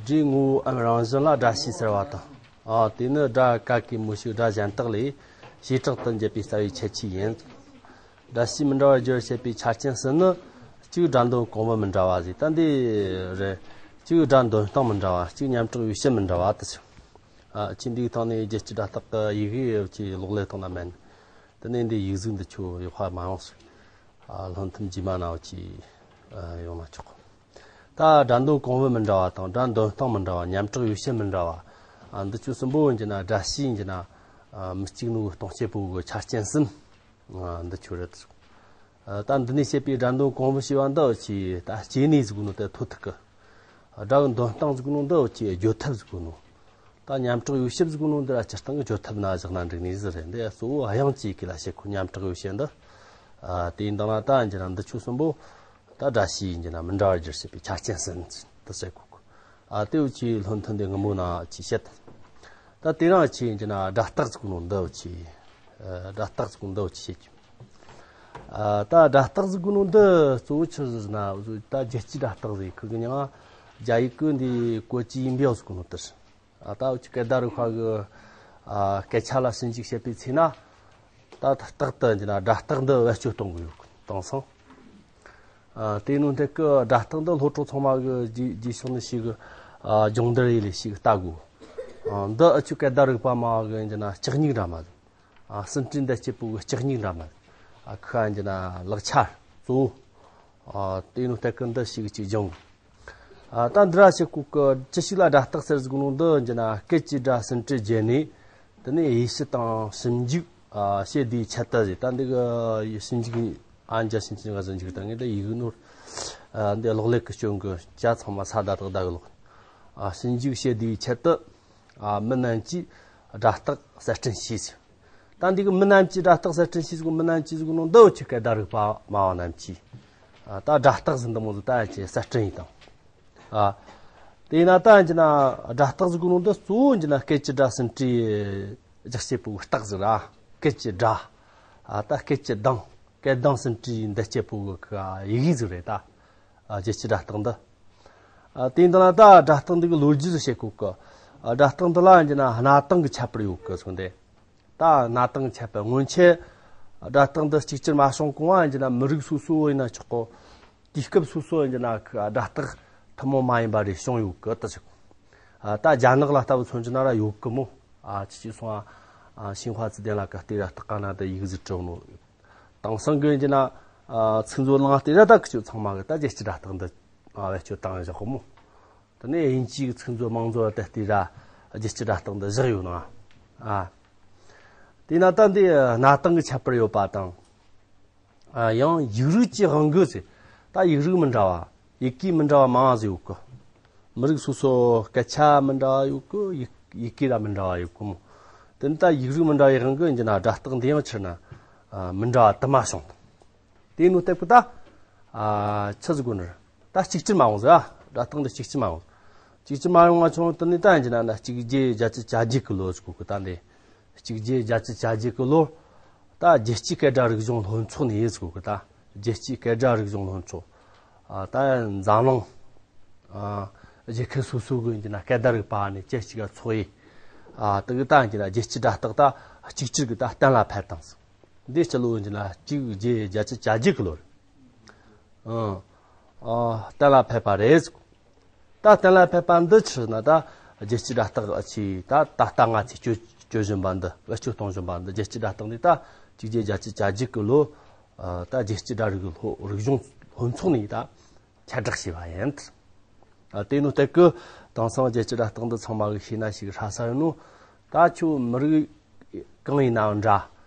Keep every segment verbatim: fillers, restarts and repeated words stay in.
སྒྲའི་ངོ་བོའམ་རང་བཞིན་ལ་སྒྲ་བྱས་ཟེར་བ་དང་། ཨ། དེ་ནི་སྒྲ་ག་གེ་མོ་ཞིག་སྒྲ་གཞན་དག་ལས་བྱེ་བྲག་ཏུ་འབྱེད་པའི་རྩ་བའི་ཁྱད་ཆོས་ཡིན། སྒྲ་བྱས་མི་འདྲ་བར་འགྱུར་བར་བྱེད་པའི་ཆ་རྐྱེན་གསུམ་ནི། གཅིག་སྒྲ་འདོན་གོང་བུ་མི་འདྲ་བ་ཟེར། ད་འདི་རེད། གཅིག་སྒྲ་འདོན་སྟངས་མི་འདྲ་བ། གཅིག་མཉམ་གྲགས་ཡོ་བྱད་མི་འདྲ་བ་དེ་ཚོ། ཨ། ཆེས་འདིའི་ཐོག་ནས་རྒྱལ་སྤྱིའི་སྒྲ་རྟགས་ཀྱི་ཡི་གེ་ཡོད་ཀྱི་ལོག་ལས་བཏང་ན་མེད། དེ་ནས་འདི་ཡིག་གཟུགས་འདི་ཆོ་ཡག་པ་མ་ཡོང་ཟེར། ཨ། བློ་མཐུན་རྗེས་མ་ན་བ་ཅིག་ཨ། ཡོང་ན་ཆོག་ད་སྒྲ་འདོན་གོང་བུ་མི་འདྲ་བ་དང་སྒྲ་འདོན་སྟངས་མི་འདྲ་བ། མཉམ་གྲགས་ཡོ་བྱད་མི་འདྲ་བ། ཨ། འདི་ཆོ་གསུམ་པོ་ཡིན་གྱི་ན་སྒྲ་བྱས་ཡིན་གྱི་ན། ཨ། མི་གཅིག་ནོ་གི་སྟོང་བཤད་པོ་གི་ཆ་རྐྱེན་གསུམ། ཨ། འདི་ཆོ་རེད། ཨ། ད་འདི་ནས་བཤད་པའི་སྒྲ་འདོན་གོང་བུ་ཞེས་པ་འདི་ཆོ་ད་སྐྱེ་གནས་ཟེར་གོ་ནོ་དེ་ཐོ་ཐུག་གི། སྒྲ་གི་འདོན་སྟངས་ཟེར་གོ་ནོ་འདི་ཆོ་བརྗོད་ཐབས་ཟེར་གོ་ནོ། ད་མཉམ་གྲགས་ཡོ་བྱད་ཟེར་གོ་ནོ་འདི་ལ་སྤྱིར་བཏང་གི་བརྗོད་ཐབས་ན་བཞག་ན་འགྲིག་ནི་ཟིག་རེད། འདི་གཙོ་བོ་དབྱངས་ཀྱི་ཡི་གེ་ལ་བཤད་གོ། མཉམ་གྲགས་ཡོ་བྱད་འདི། ཨ། དེ་ཡིན་དང་ན་ད་ཡིན་གྱི་ན་འདི་ཆོ་གསུམ་པོ། ད་སྒྲ་བྱས་ཡིན་གྱི་ན་མི་འདྲ་བར་འགྱུར་བྱེད་པའི་ཆ་རྐྱེན་གསུམ་དེ་བཤད་གོ། ཨ། དེ་བོ་ཆོ་བློ་མཐུན་འདི་སྔ་མོ་ན་ཆོ་བཤད། ད་དེ་རིང་ཆོ་ཡིན་གྱི་ན་སྒྲ་རྟགས་ཟེར་གོ་ནོ་འདི་བོ་ཆོ། ཨ། སྒྲ་རྟགས་ཟེར་གོ་ནོ་འདི་བོ་ཆོ་བཤད་རྒྱུ། ཨ། ད་སྒྲ་རྟགས་ཟེར་གོ་ནོ་འདི་གཙོ་བོ་ཆི་ཟེར་ན། ད་རྒྱལ་སྤྱིའི་སྒྲ་རྟགས་ཟེར་གི་གི་མྱིང་། རྒྱ་ཡིག་གི་འདི་国际音标ཟེར་གོ་ནོ་དེ་རེད། ཨ། ད་འུ་ཅག་སྐད་བརྡ་རིག་པ་གི། ཨ། སྐད་ཆ་ལ་ཞིབ་འཇུག་བྱེད་པའི་ཚེ་ན། ད་རྟག་ཏུ་ཡིན་གྱི་ན་སྒྲ་རྟགས་འདི་བེད་སྤྱོད་གཏོང་གི་ཡོད་གི། དེང་སང་། ཨ། དེ་ནོ་དེ་གི་སྒྲ་རྟགས་འདི་སློབ་གྲོགས་ཚང་མ་གི་རྗེས་རྗེས་ཕྱོགས་ནས་ཤེས་གི། ཨ། སྦྱོང་བརྡར་ཡེ་ལས་ཤེས་གི་ལྟ་དགོས། ཨ། འདི་འུ་ཅག་སྐད་བརྡ་རིག་པ་མ་གི་ཡིན་གྱི་ན་ལྕགས་སྨྱུག་འདྲ་མ་རེད། ཨ། ཟིན་བྲིས་འདི་སྐྱེ་པོ་གི་ལྕགས་སྨྱུག་འདྲ་མ་རེད། ཨ། ཁ་ཡིན་གྱི་ན་ལག་ཆ་གཙོ་བོ། ཨ། དེ་ནོ་དེ་གི་འདི་ཤེས་གི་ཅིག་སྦྱོང་། ཨ། ད་འདི་ར་བཤད་གོ་གི། ཅི་ཞིག་ལ་སྒྲ་རྟགས་ཟེར་ཟེར་གོ་ནོ་འདི་ཡིན་གྱི་ན་སྐད་ཀྱི་སྒྲ་ཟིན་བྲིས་བརྒྱུད་ནས། དེ་ནས་དབྱེ་ཕྱེ་དང་ཞིབ་འཇུག་ཨ། བྱེད་དུས་ཆེད་དུ་ཟེར། ད་འདི་གི་ཞིབ་འཇུག་ཨ་འཇའ་ཞིབ་འཇུག་ང་ཞིབ་འཇུག་ད་ངས་ད་ཡི་གེ་ནོར། ཨ། འདི་གློག་ཀླད་གི་སྐྱོན་གི་ཇ་ཚང་མ་ས་ད་དག་ད་གི་ལོག་ཨ། ཞིབ་འཇུག་བྱེད་དུས་ཆེད་དུ། ཨ། མི་རྣམས་ཀྱིས་སྒྲ་རྟགས་གསར་སྐྲུན་བྱས་ཟེར། ད་འདི་གི་མི་རྣམས་ཀྱིས་སྒྲ་རྟགས་གསར་སྐྲུན་བྱས་ཟེར་གོ། མི་རྣམས་ཀྱིས་ཟེར་གོ་ནོ་འདི་འུ་ཅག་སྐད་བརྡ་རིག་པ་སྨྲ་བ་རྣམས་ཀྱིས། ཨ། ད་སྒྲ་རྟགས་ཟེར་འདི་མོ་ཟིག་ད་ཡིན་གྱི་གསར་སྐྲུན་ཡེ་དང་། ཨ། དེས་ན་ད་ཡིན་གྱི་ན་སྒྲ་རྟགས་ཟེར་གོ་ནོ་འདི་གཙོ་བོ་ཡིན་གྱི་ན་སྐད་ཀྱི་སྒྲ་ཟིན་བྲིས་རྒྱག་བྱེད་པོ་གི་རྟགས་ཟིག་ར། སྐད་ཀྱི་སྒྲ། ཨ། ད་སྐད་ཀྱི་གདངས། སྐད་གདངས་ཟིན་བྲིས་འདི་བྱེད་པོ་གི་ཡི་གེ་ཟིག་རེད་ད། ཨ། རྒྱལ་སྤྱིའི་སྒྲ་རྟགས་འདི། ཨ། དེ་འདི་ན་ད་སྒྲ་རྟགས་འདི་གི་ལོ་རྒྱུས་སུ་བཤད་གོ་གི། ཨ། སྒྲ་རྟགས་འདི་ལ་ཡིན་གྱི་ན་གནའ་དེང་གི་ཁྱད་པར་ཡོད་གི་སོང་སྟེ། ད་གནའ་དེང་གི་ཁྱད་པར་སྔོན་ཆད་སྒྲ་རྟགས་འདི་གཅིག་གྱུར་མ་བྱུང་གོང་བ་ཡིན་གྱི་ན་མི་རིགས་སོ་སོ་ཡིན་ན་ཆོག་གོ། དུས་སྐབས་སོ་སོ་ཡིན་གྱི་ན་སྒྲ་རྟགས་ཐུན་མོང་མ་ཡིན་པ་རེ་བྱུང་ཡོད་གི་དེ་ཆོག་ཨ། ད་རྒྱ་ནག་ལ་ལྟ་བུ་མཚོན་གྱི་ན་ར་ཡོད་གི་མོ། ཨ། ཅི་ཅི་སོང་ཨ། ཨ། ཤིན་ཧྭ་ཙི་ཏན་ལ་ག་ལྟོས་ར་རྟགས་ག་ན་དེ་ཡིག་གཟུགས་བྲིས་ནོ། དེང་སང་གི་ཡིན་གྱི་ན། ཨ། ཚིག་མཛོད་གླེང་སྟེ་ར་ད་ཁི་ཆོ་ཚང་མ་གི་ད་རྒྱལ་སྤྱིའི་སྒྲ་རྟགས་འདི། ཨ། བེད་སྤྱོད་བཏང་བཞག་གོ་མོ། དེ་ནས་དབྱིན་ཇིའི་ཚིག་མཛོད་མང་མཛོད་ལ་ལྟ་སྟེ་ར་རྒྱལ་སྤྱིའི་སྒྲ་རྟགས་འདི་བཞག་ཡོད་ན། ཨ། དེས་ན་ད་འདི་གནའ་དེང་གི་ཁྱད་པར་ཡོད་པ་དང་། ཨ། ཡང་ཡིག་རིགས་ཀྱི་དབང་གིས་ཟེར། ད་ཡིག་རིགས་མི་འདྲ་བ། ཡི་གེ་མི་འདྲ་བ་མང་ཟིག་ཡོད་གི། མི་རིགས་སོ་སོ་སྐད་ཆ་མི་འདྲ་བ་ཡོད་གི། ཡི་ཡི་གེ་ར་མི་འདྲ་བ་ཡོད་གི་མོ། དེ་ནི་ད་ཡིག་རིགས་མི་འདྲ་བའི་དབང་གིས་ཡིན་གྱི་ན་སྒྲ་རྟགས་འདི་ཡང་ཕྱིར་ན། ཨ། མི་འདྲ་བ་དུ་མ་བྱུང་། དེ་ནོ་སྟེགས་པོ་ད། ཨ། ཆི་ཟིག་གོ་ནི། ད་གཅིག་གྱུར་མ་འོང་ཟེར་ཨ། སྒྲ་རྟགས་འདི་གཅིག་གྱུར་མ་འོང་། གཅིག་གྱུར་མ་ཡོང་བ་བྱུང་དེ་ནི་ད་ཡིན་གྱི་ན་ན་གཅིག་བརྒྱད་བརྒྱད་ཅུ་གྱ་བརྒྱད་གི་ལོ་ཟིག་གོ་གི་ད་འདི། གཅིག་བརྒྱད་བརྒྱད་ཅུ་གྱ་བརྒྱད་གི་ལོར། ད་རྒྱལ་སྤྱིའི་སྐད་སྒྲ་རིག་གཞུང་སློབ་ཚོགས་ནས་ཡིན་ཟིག་གོ་གི་ད། རྒྱལ་སྤྱིའི་སྐད་སྒྲ་རིག་གཞུང་སློབ་ཚོགས། ཨ། ད་འཛམ་གླིང་། ཨ། རྒྱལ་ཁབ་སོ་སོ་གི་ཡིན་གྱི་ན་སྐད་སྒྲ་རིག་པ་ནས་ཅི་གཅིག་ག་ཚོགས་ཡིན། ཨ། དེ་གི་ད་ཡིན་གྱི་ན་རྒྱལ་སྤྱིའི་སྒྲ་རྟགས་ད་གཅིག་གྱུར་གི་ད་གཏན་ལ་ཕེབས་བཏང་ཟིག་འདི་སྤྱི་ལོ་ཡིན་གྱི་ན་གཅིག་བརྒྱད་བརྒྱད་ཅུ་གྱ་བརྒྱད་གི་ལོར། ཨང་། ཨ། གཏན་ལ་ཕེབས་པ་རེད་ཟེར། ད་གཏན་ལ་ཕེབས་པ་འདི་ཕྱིར་ན་ད་རྒྱལ་སྤྱིའི་སྒྲ་རྟགས་ཨ་ཆི་ད་ད་ལྟ་ང་ཚོས་སྤྱོད་སྤྱོད་བཞིན་པ་འདི། བེད་སྤྱོད་གཏོང་བཞིན་པ་འདི། རྒྱལ་སྤྱིའི་སྒྲ་རྟགས་འདི་ད་གཅིག་བརྒྱད་བརྒྱད་ཅུ་གྱ་བརྒྱད་གི་ལོ། ཨ། ད་རྒྱལ་སྤྱིའི་སྒྲ་རིག་སློབ་རིག་གཞུང་སློབ་ཚོགས་ནས་ད་ཁྱབ་བསྒྲགས་བྱས་པ་ཡིན། ཨ། དེ་ནོ་སྟེགས་གི་དེང་སང་རྒྱལ་སྤྱིའི་སྒྲ་རྟགས་འདི་ཚང་མ་གི་ཤེས་ན་ཞིག་ཧྲ་ས་ཡོད་ནོ། ད་ཁྱོད་མི་རིགས་གང་ཡིན་ནའང་འདྲ།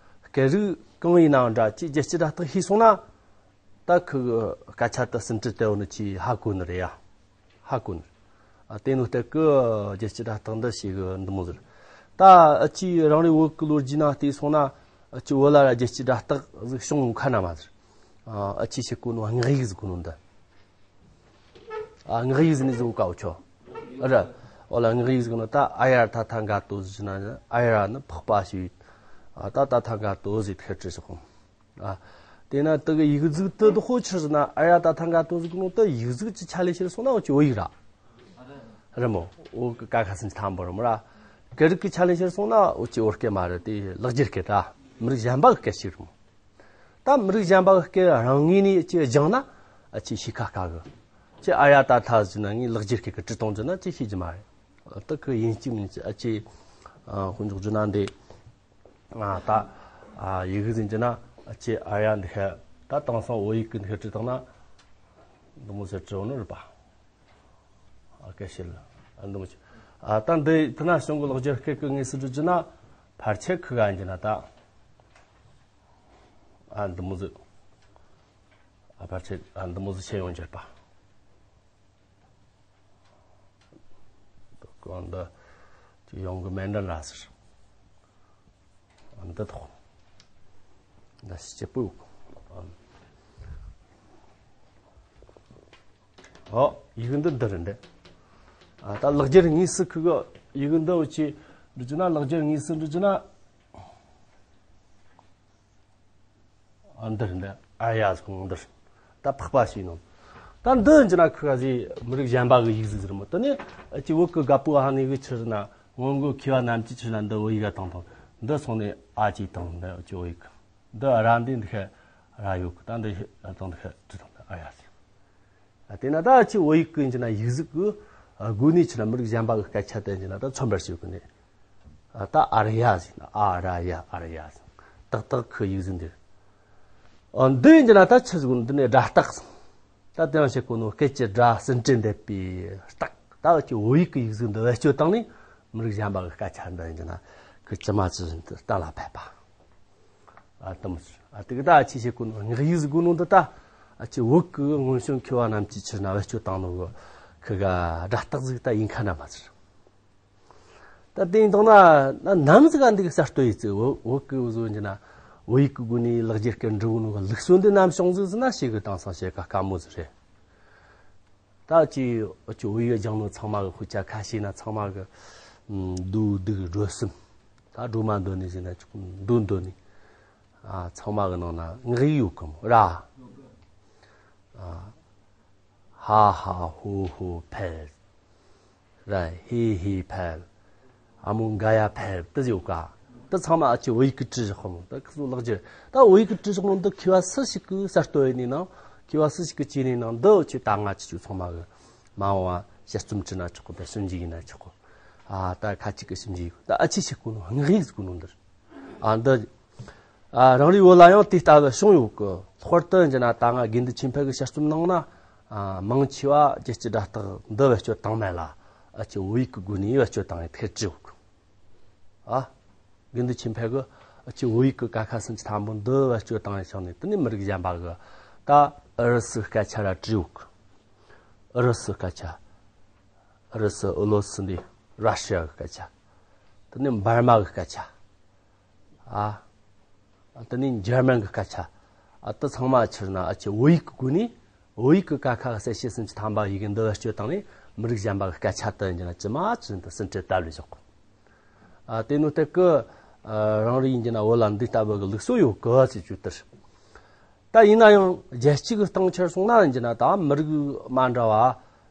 སྐད་རིགས་གང་ཡིན་ནའང་འདྲ། ཅིག་རྒྱལ་སྤྱིའི་སྒྲ་རྟགས་ཤེས་སོང་ན། ད་ཁོ་གི་སྐད་ཆ་དེ་ཟིན་བྲིས་བལྟས་ཡོང་ནི་ཆི་ཧ་གོ་ནི་རེད་ཡ། ཧ་གོ་ནི། ཨ། དེ་ནོ་སྟེགས་གི་རྒྱལ་སྤྱིའི་སྒྲ་རྟགས་འདི་ཞིག་འདི་མོ་ཟེར། ད་ཨ་ཆི་རང་རེ་བོད་ཀྱི་ལོ་རྒྱུས་ནང་བལྟས་སོང་ན། ཨ་ཆི་བོད་ལ་ར་རྒྱལ་སྤྱིའི་སྒྲ་རྟགས་ཟིག་བྱུང་ཡོད་ཁ་ན་མ་ཟེར། ཨ། ཨ་ཆི་ཞིག་གོ་ནོ་སྔགས་ཡིག་ཟིག་གོ་ནོ་འདི། ཨ། སྔགས་ཡིག་ཟིག་ནི་ཟིག་གོ་ཆོ། ཨ་ར། འོ་ལ་སྔགས་ཡིག་ཟིག་གོ་ནོ་ད་ཨ་ཡ་ར་ད་ཐ་འག་ཏོ་ཟེར་ན། ཨ་ཡ་ར་ནི་འཕགས་པ་ཞིག་ཨ། ད་ད་ཐ་འག་ཏོ་ཟེར་ཐེ་ཁྲི་ཟེར་གོ། ཨ། དེ་ན་དེ་གི་ཡིག་གཟུགས་དེ་དེ་ཧོ་ཆི་ཟེར་ན། ཨ་ཡ་ད་ཐ་འག་ཏོ་ཟེར་གོ་ནོ་དེ་ཡིག་གཟུགས་ཀྱི་ཆ་ལས་བཤད་སོང་ན་འོ་ཆི་བོད་ཡིག་ར། རེད་མོ། བོད་གི་ཀ་ཁ་སུམ་ཅུ་ཐམ་པ་རེད་མོ་ར། སྐད་རིགས་ཀྱི་ཆ་ནས་བཤད་སོང་ན་འུ་ཅི་བོད་སྐད་མ་རེད། དེ་ལེགས་སྦྱར་སྐད་ར། མི་རིགས་གཞན་པ་གི་སྐད་ཞིག་རེད་མོ། ད་མི་རིགས་གཞན་པ་གི་སྐད་རང་ངོས་ནས་ཅི་སྦྱངས་ན་ཨ་ཅི་ཤེས་ཁ་དཀའ་གི། ཅི་ཨ་ཡ་ད་ཐ་ཟེར་ན་ངས་ལེགས་སྦྱར་སྐད་གི་བྲིས་བཏང་ཟེར་ན་ཅི་ཤེས་ཀྱི་མ་རེད། ད་ཁི་ཡིན་གཅིག་མིན་གཅིག་ཨ་ཅི་ཨ་དཔེ་འཇོག་རྒྱུ་ན་འདི་ཨ་ད་ཨ་ཡི་གེ་ཟིན་གྱི་ན་ཨ་ཅི་ཨ་ཡ་འདི་ཁ་ད་དེང་སང་བོད་ཡིག་གི་འདི་ཁ་བྲིས་བཏང་ན་འདི་མོ་ཟེར་བྲིས་འོང་ནི་རེད་པ། ཨ་སྐད་བཤད་ལ་ཨ་འདི་མོ་ཅི་ཨ་ད་འདི་ཁི་ན་གཞུང་གི་ལེགས་སྦྱར་སྐད་གི་ངོས་སུ་བྲིས་གྱི་ན་ཕལ་ཆེར་ཁི་ག་ཡིན་གྱི་ན་ད། ཨ་འདི་མོ་ཟིག་ཨ་ཕལ་ཆེར་ཨ་འདི་མོ་ཟིག་ཆེ་ཡོང་རྒྱུ་རེད་པ། གང་འདི་ཅིག་ཡོང་གི་མེད་འདྲ་འདྲ་ཟེར། ཨ་འདི་ཐོག་འདི་སྐྱིད་པོ་ཡོད། ཨ་ཨོ་ཡི་གེ་འདི་འདི་རེད་འདི། ཨ་ད་ལེགས་སྦྱར་དངོས་སུ་ཁི་གི་ཡི་གེ་འདི་འུ་ཅི་འབྲི་རྒྱུ་ན་ལེགས་སྦྱར་དངོས་སུ་འབྲི་རྒྱུ་ན། ཨ་འདིར་འདི་ཨ་ཡ་ཟེར་གོ་འདིར། ད་འཕགས་པ་ཞིག་ནོ། ད་འདི་འཇི་ན་ཁི་ག་ཟི་མི་རིགས་གཞན་པ་གི་ཡིག་ཟིག་ཟེར་མོ། དེ་ནི་ཨ་ཅི་བོད་གི་རྒད་པོ་ཧ་ནི་གི་ཆི་ཟེར་ན་སྔོན་གི་མཁས་པ་རྣམས་ཀྱི་ཆི་ཟེར་ན་འདི་བོད་ཡིག་ག་བཏང་བཏང་། འདི་སོང་ནས་ཨ་ཅི་བཏང་འདི་ཨ་ཅི་བོད་ཡིག་གི། འདི་ར་འདི་འདི་ཁ་ར་ཡོད་གི། ད་འདི་ཨ་བཏང་འདི་ཁ་ཅི་བཏང་འདི་ཨ་ཡ་ཟེར། ཨ་དེ་ན་ད་ཅི་བོད་ཡིག་གི་འཇི་ན་ཡིག་གཟུགས་གི་ཨ་སྒོ་ནས་ཆི་ན་མི་རིགས་གཞན་པ་གི་སྐད་ཆ་དེ་འཇི་ན་ད་མཚོན་པར་བྱེད་གི་ནི། ཨ་ད་ཨ་ར་ཡ་ཟེར་ན་ཨ་ར་ཡ་ཨ་ར་ཡ་ཟེར། ཏག་ཏག་ཁི་ཡིག་གཟུགས་འདི། ཨ་འདི་འཇི་ན་ད་ཆི་ཟིག་འདི་ནས་སྒྲ་རྟགས། ད་དེ་ཡང་བཤད་གོ་ནོ་སྐད་ཀྱི་སྒྲ་ཟིན་བྲིས་འདེབས་པའི་རྟགས། ད་ཅི་བོད་ཡིག་གི་ཡིག་གཟུགས་འདི་བེད་སྤྱོད་བཏང་ནས་མི་རིགས་གཞན་པ་གི་སྐད་ཆ་འདི་འཇི་ན་ཁི་ཇི་མ་ཇི་བཞིན་དུ་གཏན་ལ་ཕབ་པ། ཨ་དམ་ཨ་དེ་གི་ད་ཨ་ཅི་བྱེད་གོ་ནོ་སྔགས་ཡིག་ཟིག་གོ་ནོ་འདི་ད་ཨ་ཅི་བོད་གི་སྔོན་བྱོན་མཁས་པ་རྣམས་ཀྱིས་ཕྱིར་ན་བེད་སྤྱོད་བཏང་ནོ་གི་ཁི་ག་སྒྲ་རྟགས་ཟིག་ད་ཡིན་ཁ་ན་མ་ཟེར། ད་དེ་ཡིན་དང་ན་ན་ནམ་ཟིག་ག་འདི་གི་གསར་གཏོད་ཡིན་ཚེ་བོད་བོད་གི་བཟོ་འཇི་ན་བོད་ཡིག་གི་སྒོ་ནས་ལེགས་སྦྱར་སྐད་འབྲི་གོ་ནོ་གི་ལུགས་སྲོལ་འདི་ནམ་བྱུང་ཟིག་ཟེར་ན་ཤེས་གི་དེང་སང་བཤད་ཁ་དཀའ་མོ་ཟིག་རེད། ད་ཅི་ཅི་བོད་ཡིག་སྦྱངས་ནོ་ཚང་མ་གི་དཔེ་ཆ་ཁ་ཤས་ན་ཚང་མ་གི་ཨམ་མདོ་སྡིག་སྒྲོ་གསུམ། ད་སྒྲོལ་མ་མདོ་ནས་ཟེར་ན་ཆོག་མདོ་མདོ་ནས། ཨ་ཚང་མ་གི་ནང་ན་སྔགས་ཡིག་ཡོད་གི་མོ་ར། ཨ་ཧ་ཧ་ཧོ་ཧོ་ཕལ། ར་ཧེ་ཧེ་ཕལ། ཨ་མོ་འགའ་ཡ་ཕལ་དེ་ཡོད་ཀ། དེ་ཚང་མ་ཨ་ཅི་བོད་ཡིག་གི་བྲིས་བཞག་གོ་མོ། ད་ཁི་ཚོ་ལེགས་སྦྱར་ད་བོད་ཡིག་གི་བྲིས་བཞག་ནོ་འདི་མཁས་པ་སུ་ཞིག་གིས་གསར་གཏོད་ཡིན་ནི་ནང་མཁས་པ་སུ་ཞིག་གིས་བྲིས་ནི་ནང་འདི་ཆོས་ད་ང་ཆི་ཆོས་ཚང་མ་གི་མ་འོངས་པ་དཔྱད་རྩོམ་བྲིས་ན་ཆོག་གོ། ད་ཞིབ་འཇུག་ཡིན་ན་ཆོག་གོ། ཨ་ད་ཁ་ཅིག་གི་ཞིབ་འཇུག་ཡིན་གོ། ད་ཨ་ཅི་ཞིག་གོ་ནོ་སྔགས་ཡིག་གོ་ནོ་འདིར། ཨ་འདི། ཨ་རང་རེའི་བོད་ལ་ཡང་དེ་ལྟ་བུ་བྱུང་ཡོད་གི། ལྷག་པར་དུ་འཇི་ན་ད་ང་དགེ་འདུན་ཆོས་འཕེལ་གི་དཔྱད་རྩོམ་ནང་ན་ཨ་མང་ཆེ་བ་རྒྱལ་སྤྱིའི་སྒྲ་རྟགས་འདི་བེད་སྤྱོད་བཏང་མེད་ལ། ཨ་ཅི་བོད་ཡིག་གི་སྒོ་ནས་བེད་སྤྱོད་བཏང་ཡོད་ཐེར་བྲིས་ཡོད་གི། ཨ་དགེ་འདུན་ཆོས་འཕེལ་གི་ཨ་ཅི་བོད་ཡིག་གི་ཀ་ཁ་སུམ་ཅུ་ཐམ་པོ་འདི་བེད་སྤྱོད་བཏང་ཡོད་ཤག་ནས། དེ་ནས་མི་རིགས་གཞན་པ་གི་ད་ཨུ་རུ་སུའི་སྐད་ཆ་ར་བྲིས་ཡོད་གི། ཨུ་རུ་སུའི་སྐད་ཆ། ཨུ་རུ་སུ་ཨུ་ལོ་སི་འདི་ར་ཤི་ཡ་གི་སྐད་ཆ། དེ་ནས་འབར་མ་གི་སྐད་ཆ། ཨ། དེ་ནས་འཇར་མན་གི་སྐད་ཆ། ཨ་དེ་ཚང་མ་ཕྱིར་ན་ཨ་ཅི་བོད་ཡིག་གི་སྒོ་ནས་བོད་ཡིག་གི་ཀ་ཁ་གསལ་བྱེད་སུམ་ཅུ་ཐམ་པ་ཡི་གེ་འདི་བེད་སྤྱོད་བཏང་ནས་མི་རིགས་གཞན་པ་གི་སྐད་ཆ་དེ་འཇི་ན་ཇི་མ་ཇི་བཞིན་དུ་ཟིན་བྲིས་བཏབ་ལས་བཞག་གོ། ཨ་དེ་ནོ་དེ་གི་ཨ་རང་རེ་ཡིན་གྱི་ན་བོད་ལ་འདི་ལྟ་བུ་གི་ལུགས་སྲོལ་ཡོད་གི་ཟེར་རྒྱུ་དེར། ད་ཡིན་ན་ཡང་རྒྱལ་སྤྱི་གི་སྟེང་ཁྱེར་སོང་ན་ཡིན་གྱི་ན་ད་མི་རིགས་མ་འདྲ་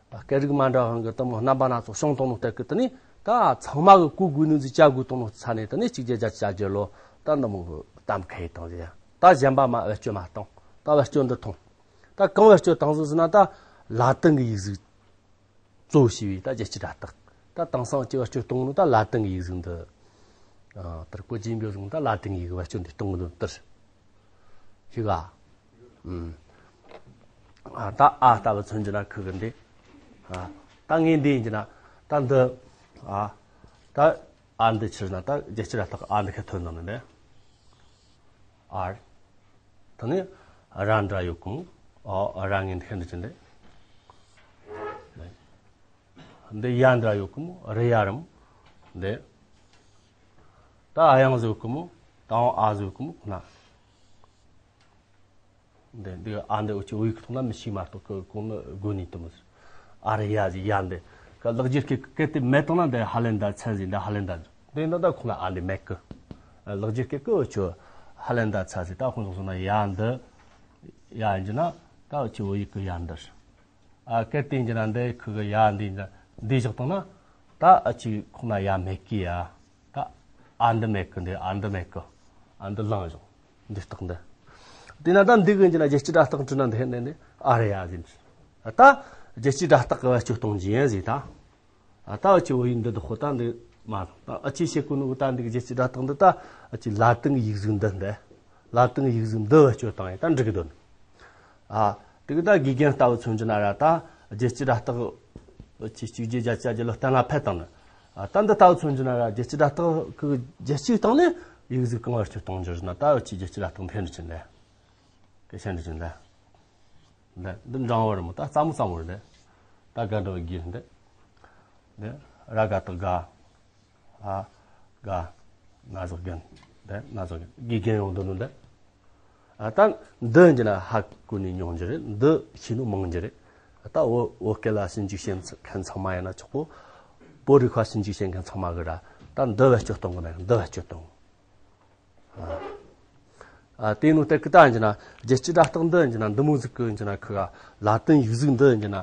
བ། སྐད་རིགས་མ་འདྲ་བ་གི་དེ་མོ་རྣམ་པ་སྣ་ཚོགས་བྱུང་བཏང་ནོ་དེ་གི་དེ་ནི་ད་ཚང་མ་གི་གོ་དགོས་ནི་ཟིག་བྱ་དགོས་བཏང་ནོ་ཚ་ནས་དེ་ནི་གཅིག་བརྒྱ་བརྒྱད་ཅུ་གྱ་བརྒྱད་ལོ་ད་འདི་མོ་གི་གཏམ་ཁ་ཡི་བཏང་ཟིག་ཡ། ད་གཞན་པ་མ་བེད་སྤྱོད་མ་བཏང་། ད་བེད་སྤྱོད་འདི་ཐོང་། ད་གང་བེད་སྤྱོད་བཏང་ཟིག་ཟེར་ན་ད་ལ་ཏིང་གི་ཡིག་གཟུགས་གཙོ་བྱས་པའི་ད་རྒྱལ་སྤྱིའི་སྒྲ་རྟགས། ད་དེང་སང་ཅི་བེད་སྤྱོད་གཏོང་ནོ་ད་ལ་ཏིང་གི་ཡིག་གཟུགས་འདི། ཨ་དེར་གོ་ཅིན་པའི་གཟུགས་ད་ལ་ཏིང་གི་ཡིག་བེད་སྤྱོད་འདི་གཏོང་གི་འདུག་དེར། ཤི་ག་ཨུམ། ཨ་ད་ཨ་ལྟ་བུ་མཚོན་གྱི་ན་ཁུ་གི་འདི། ཨ་ད་ངས་འདི་ཡིན་གྱི་ན་ད་འདི། ཨ་ད་ཨ་འདི་ཕྱིར་ན་ད་རྒྱལ་སྤྱིའི་སྒྲ་རྟགས་ཨ་འདི་ཁ་ཐོན་ནོ་ནི་འདི། ཨར། ད་ནི་ར་འདྲ་ཡོད་གི་མོ། ཨོ་ར་ངས་འདི་ཁ་འདི་ཅི་འདི། འདི་ཡ་འདྲ་ཡོད་གི་མོ། རི་ཡ་རམ། འདི། ད་ཨ་ཡང་ཟེར་གི་མོ། ད་འོ་ཨ་ཟེར་གི་མོ་ཁོ་ན། འདི་འདི་ཨ་འདི་འུ་ཅི་འུ་ཡིག་ཐོག་ན་མི་ཤེས་མ་གཏོགས་གི་གོང་ནི་དགོས་ནི་དུ་མོ་ཟེར། ཨ་རི་ཡ་ཟེར་ཡ་འདི། ག་ལེགས་སྦྱར་སྐད་སྐད་དེ་མེད་དང་ན་འདི་ཧ་ལེན་ད་ཚན་ཟེར་འདི་ཧ་ལེན་ད་ཟེར། འདི་འདི་ད་ཁོ་ན་ཨ་འདི་མེད་གི། ལེགས་སྦྱར་སྐད་གི་འུ་ཅི་ཧ་ལེན་ད་ཚན་ཟེར། ད་ཁོ་ཚོ་སོང་ན་ཡ་འདི། ཡ་ཡིན་གྱི་ན་ད་འུ་ཅི་འུ་ཡིག་གི་ཡ་འདི་ཟེར། ཨ་སྐད་དེ་ཡིན་གྱི་ན་འདི་ཁུ་གི་ཡ་འདི་ཡིན་གྱི་ན། འདི་བཞག་བཏང་ན་ད་ཨ་ཅིག་ཁོ་ན་ཡ་མེད་ཀི་ཡ། ད་ཨ་འདི་མེད་ཀི། འདི་ཨ་འདི་མེད་ཀི། ཨ་འདི་ལངས་བཞག་འདི་རྟགས་འདི། དེས་ན་ད་འདི་གི་ཡིན་གྱི་ན་རྒྱལ་སྤྱིའི་སྒྲ་རྟགས་འབྲི་ན་འདི་ནས་ནི་ཨ་རེ་ཡ་ཟིན། ད་རྒྱལ་སྤྱིའི་སྒྲ་རྟགས་གི་བེད་སྤྱོད་གཏོང་རྒྱུ་ཡིན་ཟིག་ད། ད་ཨ་ཅི་བོད་ཡིག་འདི་དག་ཁོ་ད་འདི་མ་ད་ཨ་ཅི་བྱེད་གོ་ནོ་གི་ད་འདི་གི་རྒྱལ་སྤྱིའི་སྒྲ་རྟགས་འདི་ད་ཨ་ཅི་ལ་ཏིང་ཡིག་གཟུགས་འདི་འདི། ལ་ཏིང་ཡིག་གཟུགས་འདི་བེད་སྤྱོད་བཏང་ཡིན་ད་འགྲིག་གི་འདུག་ཨ། དེ་གི་ད་དགེ་རྒན་ལྟ་བུ་མཚོན་གྱི་ན་ར་ད་རྒྱལ་སྤྱིའི་སྒྲ་རྟགས་ཅི་གཅིག་བརྒྱ་བརྒྱད་ཅུ་གྱ་བརྒྱད་ལ་གཏན་ལ་ཕེབས་བཏང་ནི། ཨ་ད་འདི་ལྟ་བུ་མཚོན་གྱི་ན་ར་རྒྱལ་སྤྱིའི་སྒྲ་རྟགས་གི་རྒྱལ་སྤྱིའི་སྟེང་ནས་ཡིག་གཟུགས་གང་བེད་སྤྱོད་གཏོང་རྒྱུ་ཟེར་ན་ད་འུ་ཅི་རྒྱལ་སྤྱིའི་སྒྲ་རྟགས་འཕེན་འགྲོ་ཆེན་ལེ། སྐད་ཆ་འདྲི་ཆེན་ལེ། འདི་འདི་འབྲིང་བོ་རེད་མོ། ད་རྩ་མོ་རྩ་མོ་རེད་འདི། ད་དགའ་འདྲ་བའི་དགེ་འདི། འདི་ར་དགའ་བཏགས་དགའ། ཨ། དགའ། ན་ཟུག་རྒན། འདི་ན་ཟུག་རྒན། དགེ་རྒན་ཡོང་འདུག་ནོ་འདི། ཨ་ད་འདི་ཡིན་གྱི་ན་ཧ་གོ་ནི་ཉུང་རྒྱུ་རེད། འདི་ཤེས་ནོ་མང་རྒྱུ་རེད། ད་བོད་བོད་སྐད་ལ་ཞིབ་འཇུག་བྱེད་མཁན་ཚང་མ་ཡིན་ན་ཆོག་གོ། བོད་རིག་པ་ཞིབ་འཇུག་བྱེད་མཁན་ཚང་མ་གི་ར་ད་འདི་བེད་སྤྱོད་གཏོང་གི་མེད། འདི་བེད་སྤྱོད་གཏོང་། ཨ། ཨ། དེ་ནོ་དེ་ཀི་ད་ཡིན་གྱི་ན་རྒྱལ་སྤྱིའི་སྒྲ་རྟགས་འདི་ཡིན་གྱི་ན་འདི་མོ་ཟིག་གི་ཡིན་གྱི་ན་ཁི་ག་ལ་ཏིང་ཡིག་གཟུགས་འདི་ཡིན་གྱི་ན་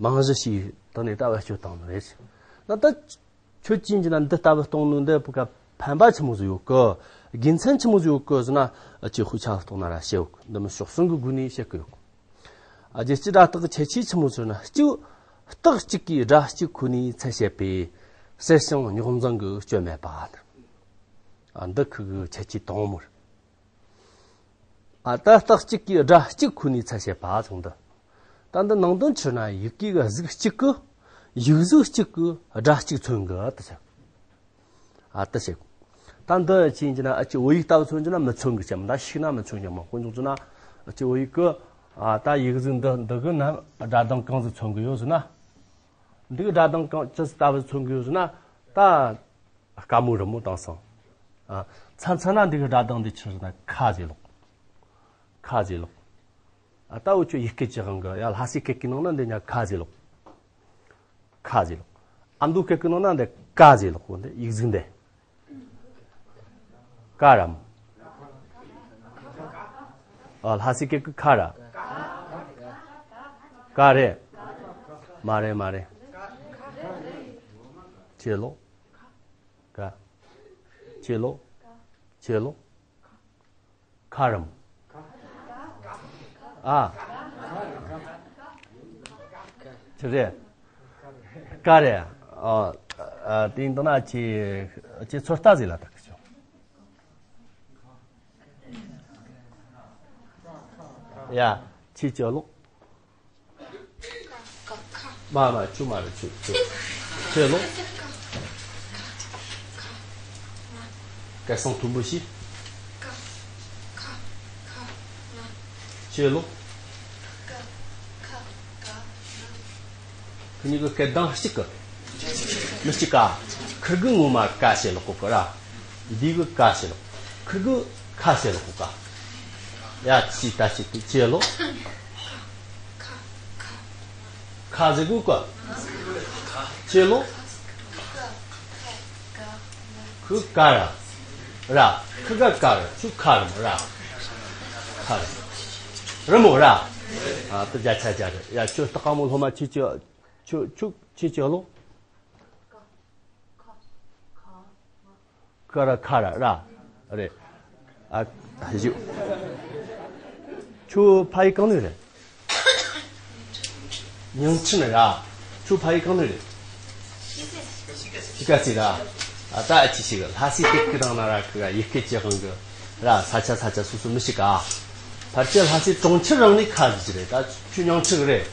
མང་གཞི་ཞིག་ད་ནས་ད་བེད་སྤྱོད་བཏང་ནི་རེད། ན་ད་ཁྱོད་ཀྱིས་ཡིན་གྱི་ན་འདི་ལྟ་བུ་གཏོང་ནོ་འདི་བུ་ག་ཕན་པ་ཆི་མོ་ཟིག་ཡོད་གི། དགེ་མཚན་ཆི་མོ་ཟིག་ཡོད་གི་ཟེར་ན་ཨ་ཅེ་ཧུ་ཆ་གཏོང་ན་ར་བཤད་ཡོད་གི། འདི་མི་ཕྱོགས་གསུམ་གི་སྒོ་ནས་བཤད་གི་ཡོད་གི། ཨ། རྒྱལ་སྤྱིའི་སྒྲ་རྟགས་ཀྱི་ཁྱད་ཆོས་ཆི་མོ་ཟེར་ན། གཅིག་རྟགས་གཅིག་གིས་སྒྲ་གཅིག་ཁོ་ནའི་ཚད་བཤད་པས་གསལ་ཞིང་རྙོག་འཛིང་གི་སྐྱོན་མེད་པ། ཨ། འདི་ཁི་གི་ཁྱད་ཆོས་དང་པོ་རེད། ཨ། ད་རྟགས་གཅིག་གིས་སྒྲ་གཅིག་ཁོ་ནའི་ཚད་བཤད་པ་ཚང་འདི། ད་འདི་ནང་དོན་ཆི་ན་ཡི་གེ་གི་གཟུགས་གཅིག་གི་ཡིག་གཟུགས་གཅིག་གི་སྒྲ་གཅིག་མཚོན་གི་ཨ་ད་ཆ། ཨ་ད་བཤད། ད་འདི་ཅི་ཡིན་གྱི་ན་ཨ་ཅེ་བོད་ཡིག་ལྟ་བུ་མཚོན་གྱི་ན་མི་མཚོན་གི་ཅེ་མ་ད་ཤིག་ན་མི་མཚོན་གྱི་མ་དཔེ་འཇོག་གྱི་ན་ཨ་ཅེ་བོད་ཡིག་གི་ཨ་ད་ཡིག་གཟུགས་འདི་འདི་གི་ན་སྒྲ་གདངས་གང་ཟིག་མཚོན་གི་ཡོད་ཟེར་ན། འདི་གི་སྒྲ་གདངས་གང་ཅི་ལྟ་བུ་མཚོན་གི་ཡོད་ཟེར་ན། ད་དཀའ་མོ་རི་མོ་དེང་སང་ཨ་མཚམས་མཚམས་ན་འདི་གི་སྒྲ་གདངས་འདི་ཆི་ཟེར་ན་ཁ་ཟེར་ལོ། ཁ་ཟེར་ལོ། ཨ་ད་འུ་ཆོ་ཡི་གེ་གི་དབང་གིས་ཡ་ལྷ་སའི་སྐད་ཀྱི་ནང་ན་འདི་ཉ་ཁ་ཟེར་ལོ། ཁ་ཟེར་ལོ། ཨ་མདོ་སྐད་ཀྱི་ནང་ན་འདི་ཀ་ཟེར་ལོ། འོ་འདི་ཡིག་གཟུགས་འདི། ཀ་ར་མོ། ཨ་ལྷ་སའི་སྐད་ཀྱི་ཁ་ར། ཀ་རེད། མ་རེད་མ་རེད། ཁྱེད་ལོ། ཀ། ཁྱེད་ལོ། ཁྱེད་ལོ། ཁ་རམ། ཨ། ཆི་རེད། ཀ་རེད། ཨ། ཨ། དེ་ཡིན་དུས་ན་ཁྱེད་ཁྱེད་ཚོད་ལྟ་ཟིག་ལ་ཐག་གི་ཆོག་ཡ། ཁྱེད་ཅི་ལོག་མ་མ་ཆུ་མ་རེད། ཆུ་ཆུ། ཁྱེད་ལོ། སྐད་གསང་མཐོན་པོ་ཞིག་ཁྱེད་ལོ། ཁྱེད་གཉིས་ཀྱི་སྐད་གདངས་གཅིག་གི་མི་གཅིག་ག་ཁིར་གི་ངོ་མ་ཀ་ཞེས་ལོག་གོ་གི་ར། འདི་གི་ཀ་ཞེས་ལོག་ཁིར་གི་ཁ་ཞེས་ལོག་གོ་ག་ཡ་ཅི་ད་ཅི་དེ་ཅི་ལོ། ཁ་ཟེར་གོ་ག་ཅི་ལོ། ཁུ་ཀ་ར། ར། ཁུ་ཀ་ཀ་ར། ཆུ་ཁ་ར་མོ་ར། ཁ་ར། རི་མོ་ར། ཨ་ཏི་བརྒྱ་ཆ་བརྒྱ་རེད། ཡ་ཁྱོད་སྟག་དཀར་མོ་སློབ་མ་ཆི་ཅི་ཆུ་ཆུ་ཆི་ཅི་ལོ། ཀ་ར་ཁ་ར་ར། རེད། ཨ་ཞུ། ཁྱོད་ཕ་ཡུལ་གང་ནས་རེད། ཉང་ཁྲི་ནས་ར། ཁྱོད་ཕ་ཡུལ་གང་ནས་རེད། ཤི་ཀ་སི་ར། ཨ་ད་ཨ་ཅི་ཞིག་ལྷ་སའི་སྟེགས་ཀྱི་རང་ན་ར་ཁི་ར་ཡི་གེ་ཅི་གང་གི་ར། ས་ཆ་ས་ཆ་སོ་སོ་མི་ཞིག་ག་ཕལ་ཆེར་ལྷ་སའི་གྲོང་ཁྱེར་རང་ནས་ཁ་ཟིག་རེད། ད་ཁྱོད་ཉང་ཁྲི་གི་རེད།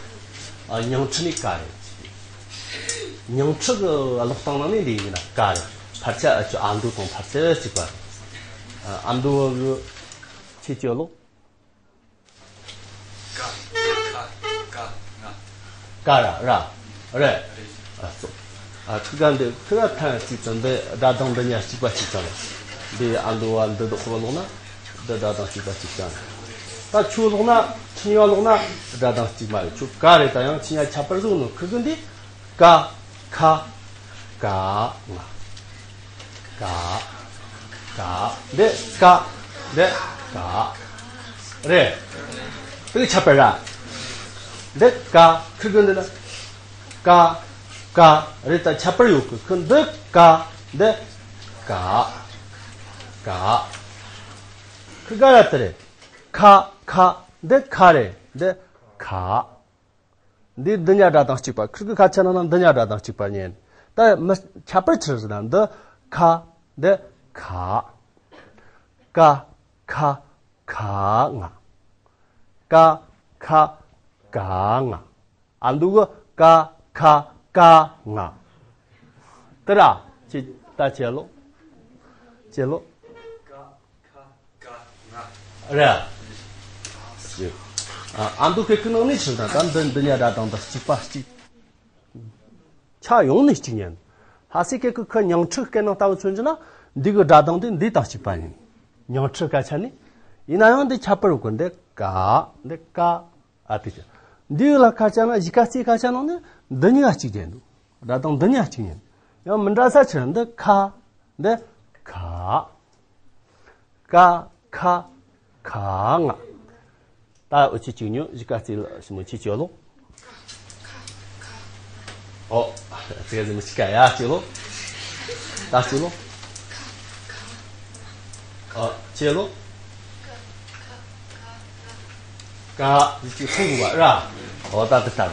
ཨ་ཉང་ཁྲི་ནས་ཀ་རེད། ཉང་ཁྲི་གི་ཀློག་སྟངས་ནང་ནས་འདི་ཡིན་ན་ཀ་རེད། ཕལ་ཆེར་ཨ་ཅོ་ཨ་མདོ་དང་ཕལ་ཆེར་གཅིག་པ་རེད། ཨ་མདོ་བ་གི་ཁྱེད་ཀྱི་ཀློག་ཀ་ཀ་ཀ་ང་། ཀ་ར་ར། རེད། ཨ་སོ། ཨ་ཁི་ག་འདི་ཁི་ག་ཐང་གཅིག་ཙམ་འདི་སྒྲ་གདངས་འདི་ཉག་གཅིག་པ་གཅིག་ཙམ་རེད། འདི་ཨ་མདོ་བ་འདི་དག་ཁོ་ཀློག་ན་འདི་སྒྲ་གདངས་གཅིག་པ་གཅིག་ཙམ་རེད། ད་ཁྱོད་ཀློག་ན་ཁྱི་ཉག་ཀློག་ན་སྒྲ་གདངས་གཅིག་མ་རེད། ཁྱོད་ཀ་རེད། ད་ཡང་ཁྱི་ཉག་ཁྱད་པར་བཟོ་ནོ་ཁི་གི་འདི། ཀ། ཁ། ག། ང་། ག། ག། འདི་ཀ། འདི་ག། རེད། དེ་གི་ཁྱད་པར་ར། འདི་ཀ། ཁིར་གི་འདི་ན། ཀ། ཀ་རེད། ད་ཁྱད་པར་ཡོད་གི། ཁི་འདི་ཀ། འདི་ཀ། ཀ། ཁི་ག་ར་དེ་རེད། ཁ། ཁ། འདི་ཁ་རེད། འདི་ཁ། འདི་འདི་གཉིས་སྒྲ་གདངས་གཅིག་པ། ཁིར་གི་ཁ་ཆ་ནང་ན་འདི་གཉིས་སྒྲ་གདངས་གཅིག་པ་ཉན། ད་མི་ཁྱད་པར་ཆི་ཟེར་ན། འདི་ཁ། འདི་ཁ། ཀ། ཁ། ཁ་ང་། ཀ། ཁ། ཀ་ང་། ཨ་འདུག་གི། ཀ། ཁ། ཀ་ང་། དེ་ར། ཅི་ད་ཅི་ལོ། ཅི་ལོ། རེད། ཨ་འདུག་གི། ཁི་ནང་ནས་ཆི་ཟེར་ན། ད་འདི་འདི་གཉིས་སྒྲ་གདངས་ད་གཅིག་པ་གཅིག་ཆ་ཡོང་ནས་གཅིག་ཉན། ལྷ་སའི་སྐད་ཀྱི་ཁ་ཉང་ཁྲི་སྐད་ནང་ལྟ་བུ་མཚོན་གྱི་ན། འདི་གི་སྒྲ་གདངས་དེ་འདི་དང་གཅིག་པ་ཡིན། ཉང་ཁྲི་སྐད་ཆ་ནི། ཡིན་ན་ཡང་འདི་ཁྱད་པར་ཡོད་གི། འདི་ཀ། འདི་ཀ། ཨ་དེ་ཆ། འདི་ལ་ཁ་ཆ་ན། གཞིས་ཀ་རྩེའི་ཁ་ཆ་ནང་ནི་འདི་གཉིས་ཀ་གཅིག་རྒྱན་འདུག་སྒྲ་གདངས་འདི་གཉིས་ཀ་གཅིག་ཉན། ཡང་མི་འདྲ་ས་ཆི་རེད། འདི་ཁ། འདི་ཁ། ཀ། ཁ། ཁ་ང་། ད་འུ་ཆི་གཅིག་ཉོ། གཞིས་ཀ་རྩེ་ལ་ཞི་མོ་ཆི་ཅི་ལོ། ཨོ། ཙི་ག་ཟི་མོ་ཆི་ཀ་ཡ་ཅི་ལོ། ད་ཅི་ལོ། ཨོ་ཅི་ལོ། ཀ་ཡི་ཅི་ཚོ་གུ་བ་ར། ཨོ་ད་དེ་ལྟར།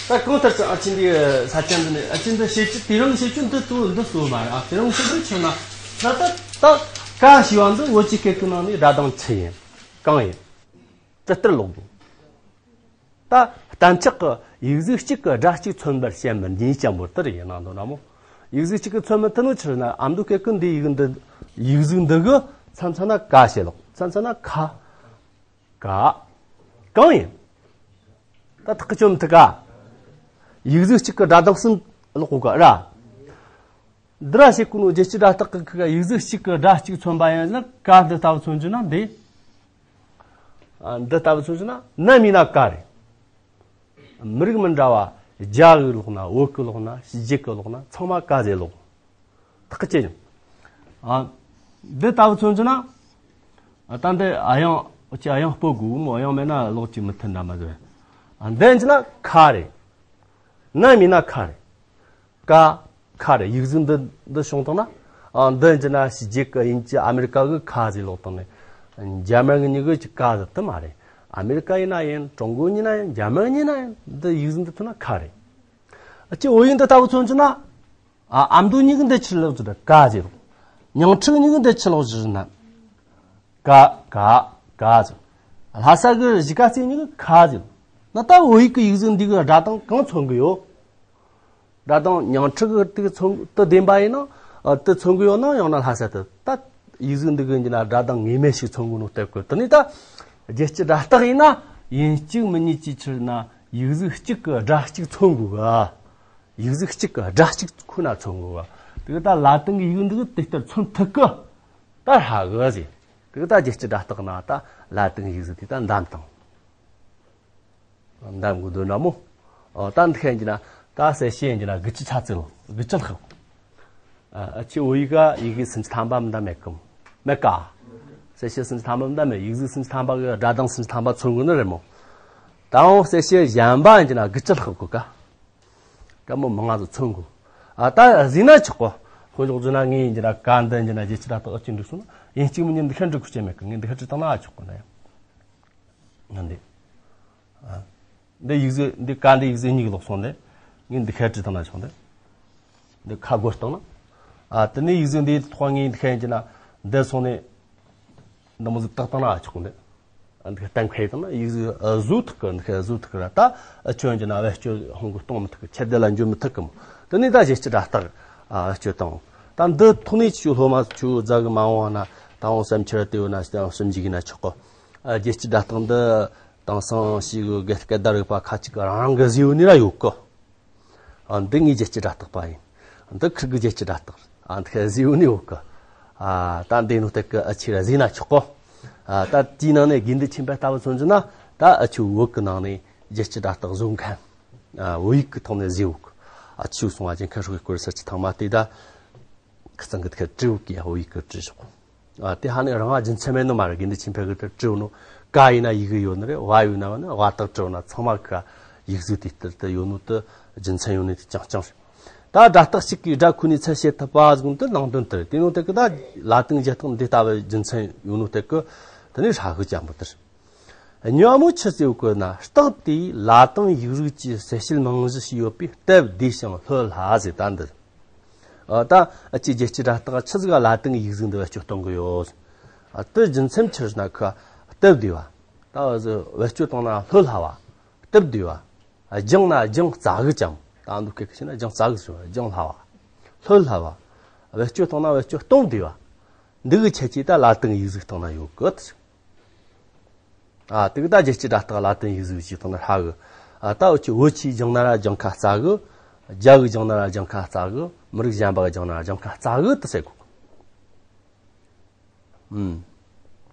ད་གང་ལྟར་ཅི་ཨ་ཆི་འདི་ས་ཆ་འདི་ནི། ཨ་ཆི་འདི་བྱེད་ཀྱི། དེ་རིང་བྱེད་ཀྱི་འདི་གཙོ་བོ་འདི་གཙོ་བོ་མ་རེད། ཨ་དེ་རིང་བྱེད་ཀྱི་ཆི་ན། ད་ད་ད་ཀ་ཞེས་པ་འདི་བོད་ཀྱི་སྐད་ཀྱི་ནང་ནས་སྒྲ་གདངས་ཆི་ཡིན། གང་ཡིན། ཇི་ལྟར་ཀློག་དགོས། ད་གཏན་ཆགས་ཀྱི་ཡིག་གཟུགས་གཅིག་གི་སྒྲ་གཅིག་མཚོན་པར་བྱེད་མི་ནུས་ཅན་པོ་དེ་རེད། ཡིན་ནང་དུ་ན་མོ། ཡིག་གཟུགས་གཅིག་གི་མཚོན་མི་དེ་ནི་ཆི་རེད་ན། ཨ་མདོ་སྐད་ཀྱི་འདི་ཡིག་འདི། ཡིག་གཟུགས་འདི་གི་མཚམས་མཚམས་ན་ཀ་ཞེས་ཀློག་མཚམས་མཚམས་ན་ཁ། ཀ། གང་ཡིན། ད་ཐག་གཅོད་མི་ཐུབ་ག་ཡིག་གཟུགས་གཅིག་གི་སྒྲ་གདངས་སུ་ཀློག་གོ་ག་ར། འདི་ར་བྱེད་ཀུན་ནོ་རྒྱལ་སྤྱི་སྒྲ་རྟགས་ཀྱི་ཁ་ཡིག་གཟུགས་གཅིག་གི་སྒྲ་གཅིག་མཚོན་པ་ཡིན་ན། ཀ་འདི་ལྟ་བུ་མཚོན་རྒྱུ་ན་འདི། ཨ་འདི་ལྟ་བུ་མཚོན་རྒྱུ་ན། ནམ་ཡིན་ན་ཀ་རེད། མི་རིགས་མི་འདྲ་བ། རྒྱ་གི་ཀློག་ན། བོད་ཀྱི་ཀློག་ན། ཕྱི་རྒྱལ་གྱི་ཀློག་ན། ཚང་མ་ཀ་ཟེར་ཀློག་ཐག་གཅོད་ཡིན། ཨ་འདི་ལྟ་བུ་མཚོན་རྒྱུ་ན། ཨ་ད་འདི་ཨ་ཡང་ཅི་ཨ་ཡང་སྤོ་དགོས་མོ། ཨ་ཡང་མེད་ན་ཀློག་ཅིག་མི་མཐུན་འདྲ་མ་ཟེར། ཨ་འདི་ཡིན་རྒྱུ་ན་ཁ་རེད། ནམ་ཡིན་ན་ཁ་རེད། ཀ། ཁ་རེད། ཡིག་གཟུགས་འདི་འདི་བྱུང་བཏང་ན། ཨ་འདི་ཡིན་རྒྱུ་ན་ཕྱི་རྒྱལ་གི་དབྱིན་ཇི་ཨ་མེ་རི་ཀ་གི་ཁ་ཟེར་ཀློག་བཏང་ནས། འཇར་མན་གི་མྱི་གི་ཅི་ཀ་ཟེར་དེ་མ་རེད། ཨ་མེ་རི་ཀ་ཡིན་ན་ཡིན། ཀྲུང་གོ་ཡིན་ན་ཡིན། འཇར་མན་ཡིན་ན་ཡིན། འདི་ཡིག་གཟུགས་འདི་མཐོང་ན་ཁ་རེད། ཨ་ཅི་བོད་ཡིག་འདི་ལྟ་བུ་མཚོན་རྒྱུ་ན། ཨ་ཨ་མདོ་མྱི་གི་འདི་ཆི་ལོག་ཟེར་ན་ཀ་ཟེར་རོ། ཉང་ཁྲི་མྱི་གི་འདི་ཆི་ལོག་ཟེར་ན། ཀ་ཀ་ཀ་ཟེར། ལྷ་ས་གི་གཞིས་ཀ་རྩེ་མྱི་གི་ཁ་ཟེར། ན་ད་བོད་ཡིག་གི་ཡིག་གཟུགས་འདི་གི་སྒྲ་གདངས་གང་མཚོན་གི་ཡོད། སྒྲ་གདངས་ཉང་ཁྲི་གི་དེ་མཚོན་དུ་བདེན་པ་ཡིན་ན། ཨ་དེ་མཚོན་གི་ཡོད་ན། ཡང་ན་ལྷ་ས་དེ་ད་ཡིག་གཟུགས་འདི་གི་ཡིན་ན་སྒྲ་གདངས་ངེས་མེད་ཞིག་མཚོན་གི་ནོ་སྟབས་གི། དེ་ནས་ད་རྒྱལ་སྤྱི་སྒྲ་རྟགས་ཡིན་ན། ཡིན་གཅིག་མིན་གཉིས་ཀྱི་ཕྱིར་ན་ཡིག་གཟུགས་གཅིག་གི་སྒྲ་གཅིག་མཚོན་དགོས་གི། ཡིག་གཟུགས་གཅིག་གི་སྒྲ་གཅིག་ཁོ་ན་མཚོན་དགོས་གི། དེ་གི་ད་ལ་ཏིང་གི་ཡིག་འདི་གི་དེ་ལྟར་མཚོན་ཐུབ་གི། ད་ཧ་གི་ཟེར། དེ་གི་ད་རྒྱལ་སྤྱི་སྒྲ་རྟགས་ན་ད་ལ་ཏིང་གི་ཡིག་གཟུགས་དེ་ད་འདམ་དང་། འདམ་གི་འདོད་ན་མོ། ཨོ་ད་འདི་ཁ་ཡིན་གྱི་ན། ད་གསལ་བཤད་ཡིན་གྱི་ན་དགུ་བཅུ་ཆ་ཙི་ལོ། དགུ་བཅུ་ལྷག་ཨ་ཨ་ཆི་བོད་ཡིག་ག་ཡི་གེ་སུམ་ཅུ་ཐམ་པ་མི་འདྲ་མེད་གམ། མེད་ཀ་གསལ་བཤད་སུམ་ཅུ་ཐམ་པ་མི་འདྲ་མེད། ཡིག་གཟུགས་སུམ་ཅུ་ཐམ་པ་གི་སྒྲ་གདངས་སུམ་ཅུ་ཐམ་པ་མཚོན་དགོས་ནི་རེད་མོ། ད་འོང་གསལ་བཤད་གཞན་པ་ཡིན་གྱི་ན་དགུ་བཅུ་ལྷག་གོ་ཀ་ཀ་མོ་མང་ང་ཚོ་མཚོན་དགོས། ཨ་ད་གཟིགས་ན་ཆོག་གོ་ཁོ་ལོག་བརྗོད་ན་ངས་ཡིན་གྱི་ན་ཀ་འདི་ཡིན་གྱི་ན་རྒྱལ་སྤྱི་སྒྲ་རྟགས་ཨ་ཅི་འགྲིག་སོང་ན། ཡིན་གཅིག་མིན་གཉིས་འདི་ཁ་འགྲིག་ཁུལ་བྱེད་མེད་ཀི། ངས་འདི་ཁ་བྲིས་བཏང་ན་ཨ་ཆོག་གོ་ན་ཡང་། ང་འདི། ཨ། འདི་ཡིག་གཟུགས་འདི་ཀ་འདི་ཡིག་གཟུགས་གཉིས་ཀྱི་ལོག་སོང་སྟེ། ངས་འདི་ཁ་བྲིས་བཏང་ན་ཆོག་འདི། འདི་ཁ་སྒོར་བཏང་ན། ཨ་དེ་ནས་ཡིག་གཟུགས་འདིའི་ཐོག་ངས་འདི་ཁ་ཡིན་གྱི་ན། འདི་སོང་ནས། འདི་མོ་ཟིག་བཏགས་བཏང་ན་ཨ་ཆོག་འདི། ཨ་འདི་ཁ་གཏན་ཁ་ཡིན་བཏང་ན་ཡིག་གཟུགས་ཨ་བཟོ་ཐུབ་གི། འདི་ཁ་བཟོ་ཐུབ་གི་ར། ད་ཨ་ཁྱོད་ཡིན་གྱི་ན་བེད་སྤྱོད་ཧོང་གི་གཏོང་མི་ཐུབ་གི། ཁྱེད་འདི་ལ་འཇུ་མི་ཐུབ་གི་མོ། དེ་ནས་ད་རྒྱལ་སྤྱི་སྒྲ་རྟགས་ཨ་སྤྱོད་བཏང་། ད་འདི་ཐོག་ནས་ཆུ་སློབ་མ་ཆུ་རྫ་གི་མ་འོང་ན། ད་འོང་བསམ་འཆར་དེ་ཡོད་ན་བསམ་གཞིག་ཡིན་ན་ཆོག་གི། ཨ་རྒྱལ་སྤྱི་སྒྲ་རྟགས་འདི་དེང་སང་ཞིག་གི་སྐད་བརྡ་རིག་པ་ཁ་ཅིག་གི་རང་རང་གི་གཟིགས་ཡོད་ནི་ར་ཡོད་གི། ཨ་འདི་ངའི་རྒྱལ་སྤྱི་སྒྲ་རྟགས་པ་ཡིན། འདི་ཁིར་གི་རྒྱལ་སྤྱི་སྒྲ་རྟགས། ཨ་འདི་ཁ་གཟིགས་ཡོད་ནི་ཡོད་གི། ཨ་ད་འདི་ནོ་སྟེགས་གི་ཨ་ཆི་ར་གཟིགས་ན་ཆོག་གི། ཨ་ད་དེའི་ནང་ནས་དགེ་འདུན་ཆོས་འཕེལ་ལྟ་བུ་མཚོན་རྒྱུ་ན། ད་ཨ་ཆུ་བོད་གི་ནང་ནས་རྒྱལ་སྤྱི་སྒྲ་རྟགས་བཟོ་མཁན། ཨ་བོད་ཡིག་གི་ཐོག་ནས་གཟིགས་ཡོད་གི། ཨ་ཆུ་སོང་བ་ཅན་ཁ་ཧྲུག་གི་སྐོར་ས་ཆི་ཐང་མ་དེ་ད། ཁི་ཚང་གི་ཐུགས་བྲིས་ཀྱི་ཡ་བོད་ཡིག་གི་བྲིས་ཤོག་ཨ་དེ་ཧ་ནི་རང་ང་རྒྱུ་མཚན་མེད་ནི་མ་རེད། དགེ་འདུན་ཆོས་འཕེལ་གི་དེ་བྲིས་ནོ་ཀ་ཡིན་ན་ཡི་གེ་ཡོད་ནི་རེད། བ་ཡོད་ན་བ་ནི་བ་དག་བྲིས་ན་ཚང་མ་གི་ཡིག་གཟུགས་དེ་ལྟར་དུ་ཡོད་ནོ་དེ་རྒྱུ་མཚན་ཡོད་ནི་དེ་རྐྱང་རྐྱང་རེད། ད་སྒྲ་རྟགས་གཅིག་གིས་སྒྲ་ཁོ་ནའི་མཚན་བྱེད་ཐུབ་པ་ཟེར་གོ་ནོ་དེ་ནང་དོན་དེ་རེད། དེ་ནོ་དེ་གི་ད་ལ་ཏིང་རྒྱག་སྟངས་འདི་ལྟ་བུའི་རྒྱུ་མཚན་ཡོད་ནོ་དེ་གི་དེ་ནི་ཧྲ་གི་ཅན་པོ་དེ་རེད། གཉིས་པ་མོ་ཆི་ཟེར་གོ་ན། རྟགས་དེས་ལ་ཏིང་ཡིག་གཟུགས་ཀྱི་གསལ་བྱེད་རྨང་གཞི་ཞིག་ཡོད་པས་སྟབས་བདེ་ཞིང་ལྷོད་སླ་ཟེར། ད་འདི། ཨ། ད་ཨ་ཅེ་རྒྱལ་སྤྱིའི་སྒྲ་རྟགས་ཆི་ཟིག་ག་ལ་ཏིང་ཡིག་གཟུགས་འདི་བེད་སྤྱོད་གཏོང་གི་ཡོད། ཨ། དེ་རྒྱུ་མཚན་ཆི་རེད་ན་ཁ་སྟབས་བདེ་བ། ད་བེད་སྤྱོད་བཏང་ན་ལྷོད་སླ་བ། སྟབས་བདེ་བ། སྦྱངས་ན་སྦྱང་རྩ་གི་ཅན། ད་འདི་སྐད་ཀྱི་བཤད་ན་སྦྱང་རྩ་གི་ཟེར་བ། སྦྱང་སླ་བ། ལྷོད་སླ་བ། བེད་སྤྱོད་བཏང་ན་བེད་སྤྱོད་གཏོང་བདེ་བ། འདི་གི་ཁྱད་ཆོས་ད་ལ་ཏིང་ཡིག་གཟུགས་སྟེང་ན་ཡོད་གི། ཨ། དེ་གི་ད་རྒྱལ་སྤྱིའི་སྒྲ་རྟགས་ལ་ཏིང་ཡིག་གཟུགས་ཀྱི་སྟེང་ན་ཧྲ་གི། ཨ། ད་འུ་ཆོ་བོད་ཆས་སྦྱངས་ན་ར་སྦྱང་ཁ་སླ་གི། རྒྱ་གི་སྦྱངས་ན་ར་སྦྱང་ཁ་སླ་གི། མི་རིགས་གཞན་པ་གི་སྦྱངས་ན་ར་སྦྱང་ཁ་སླ་གི་དེ་ཟེར་གོ། ཨུམ།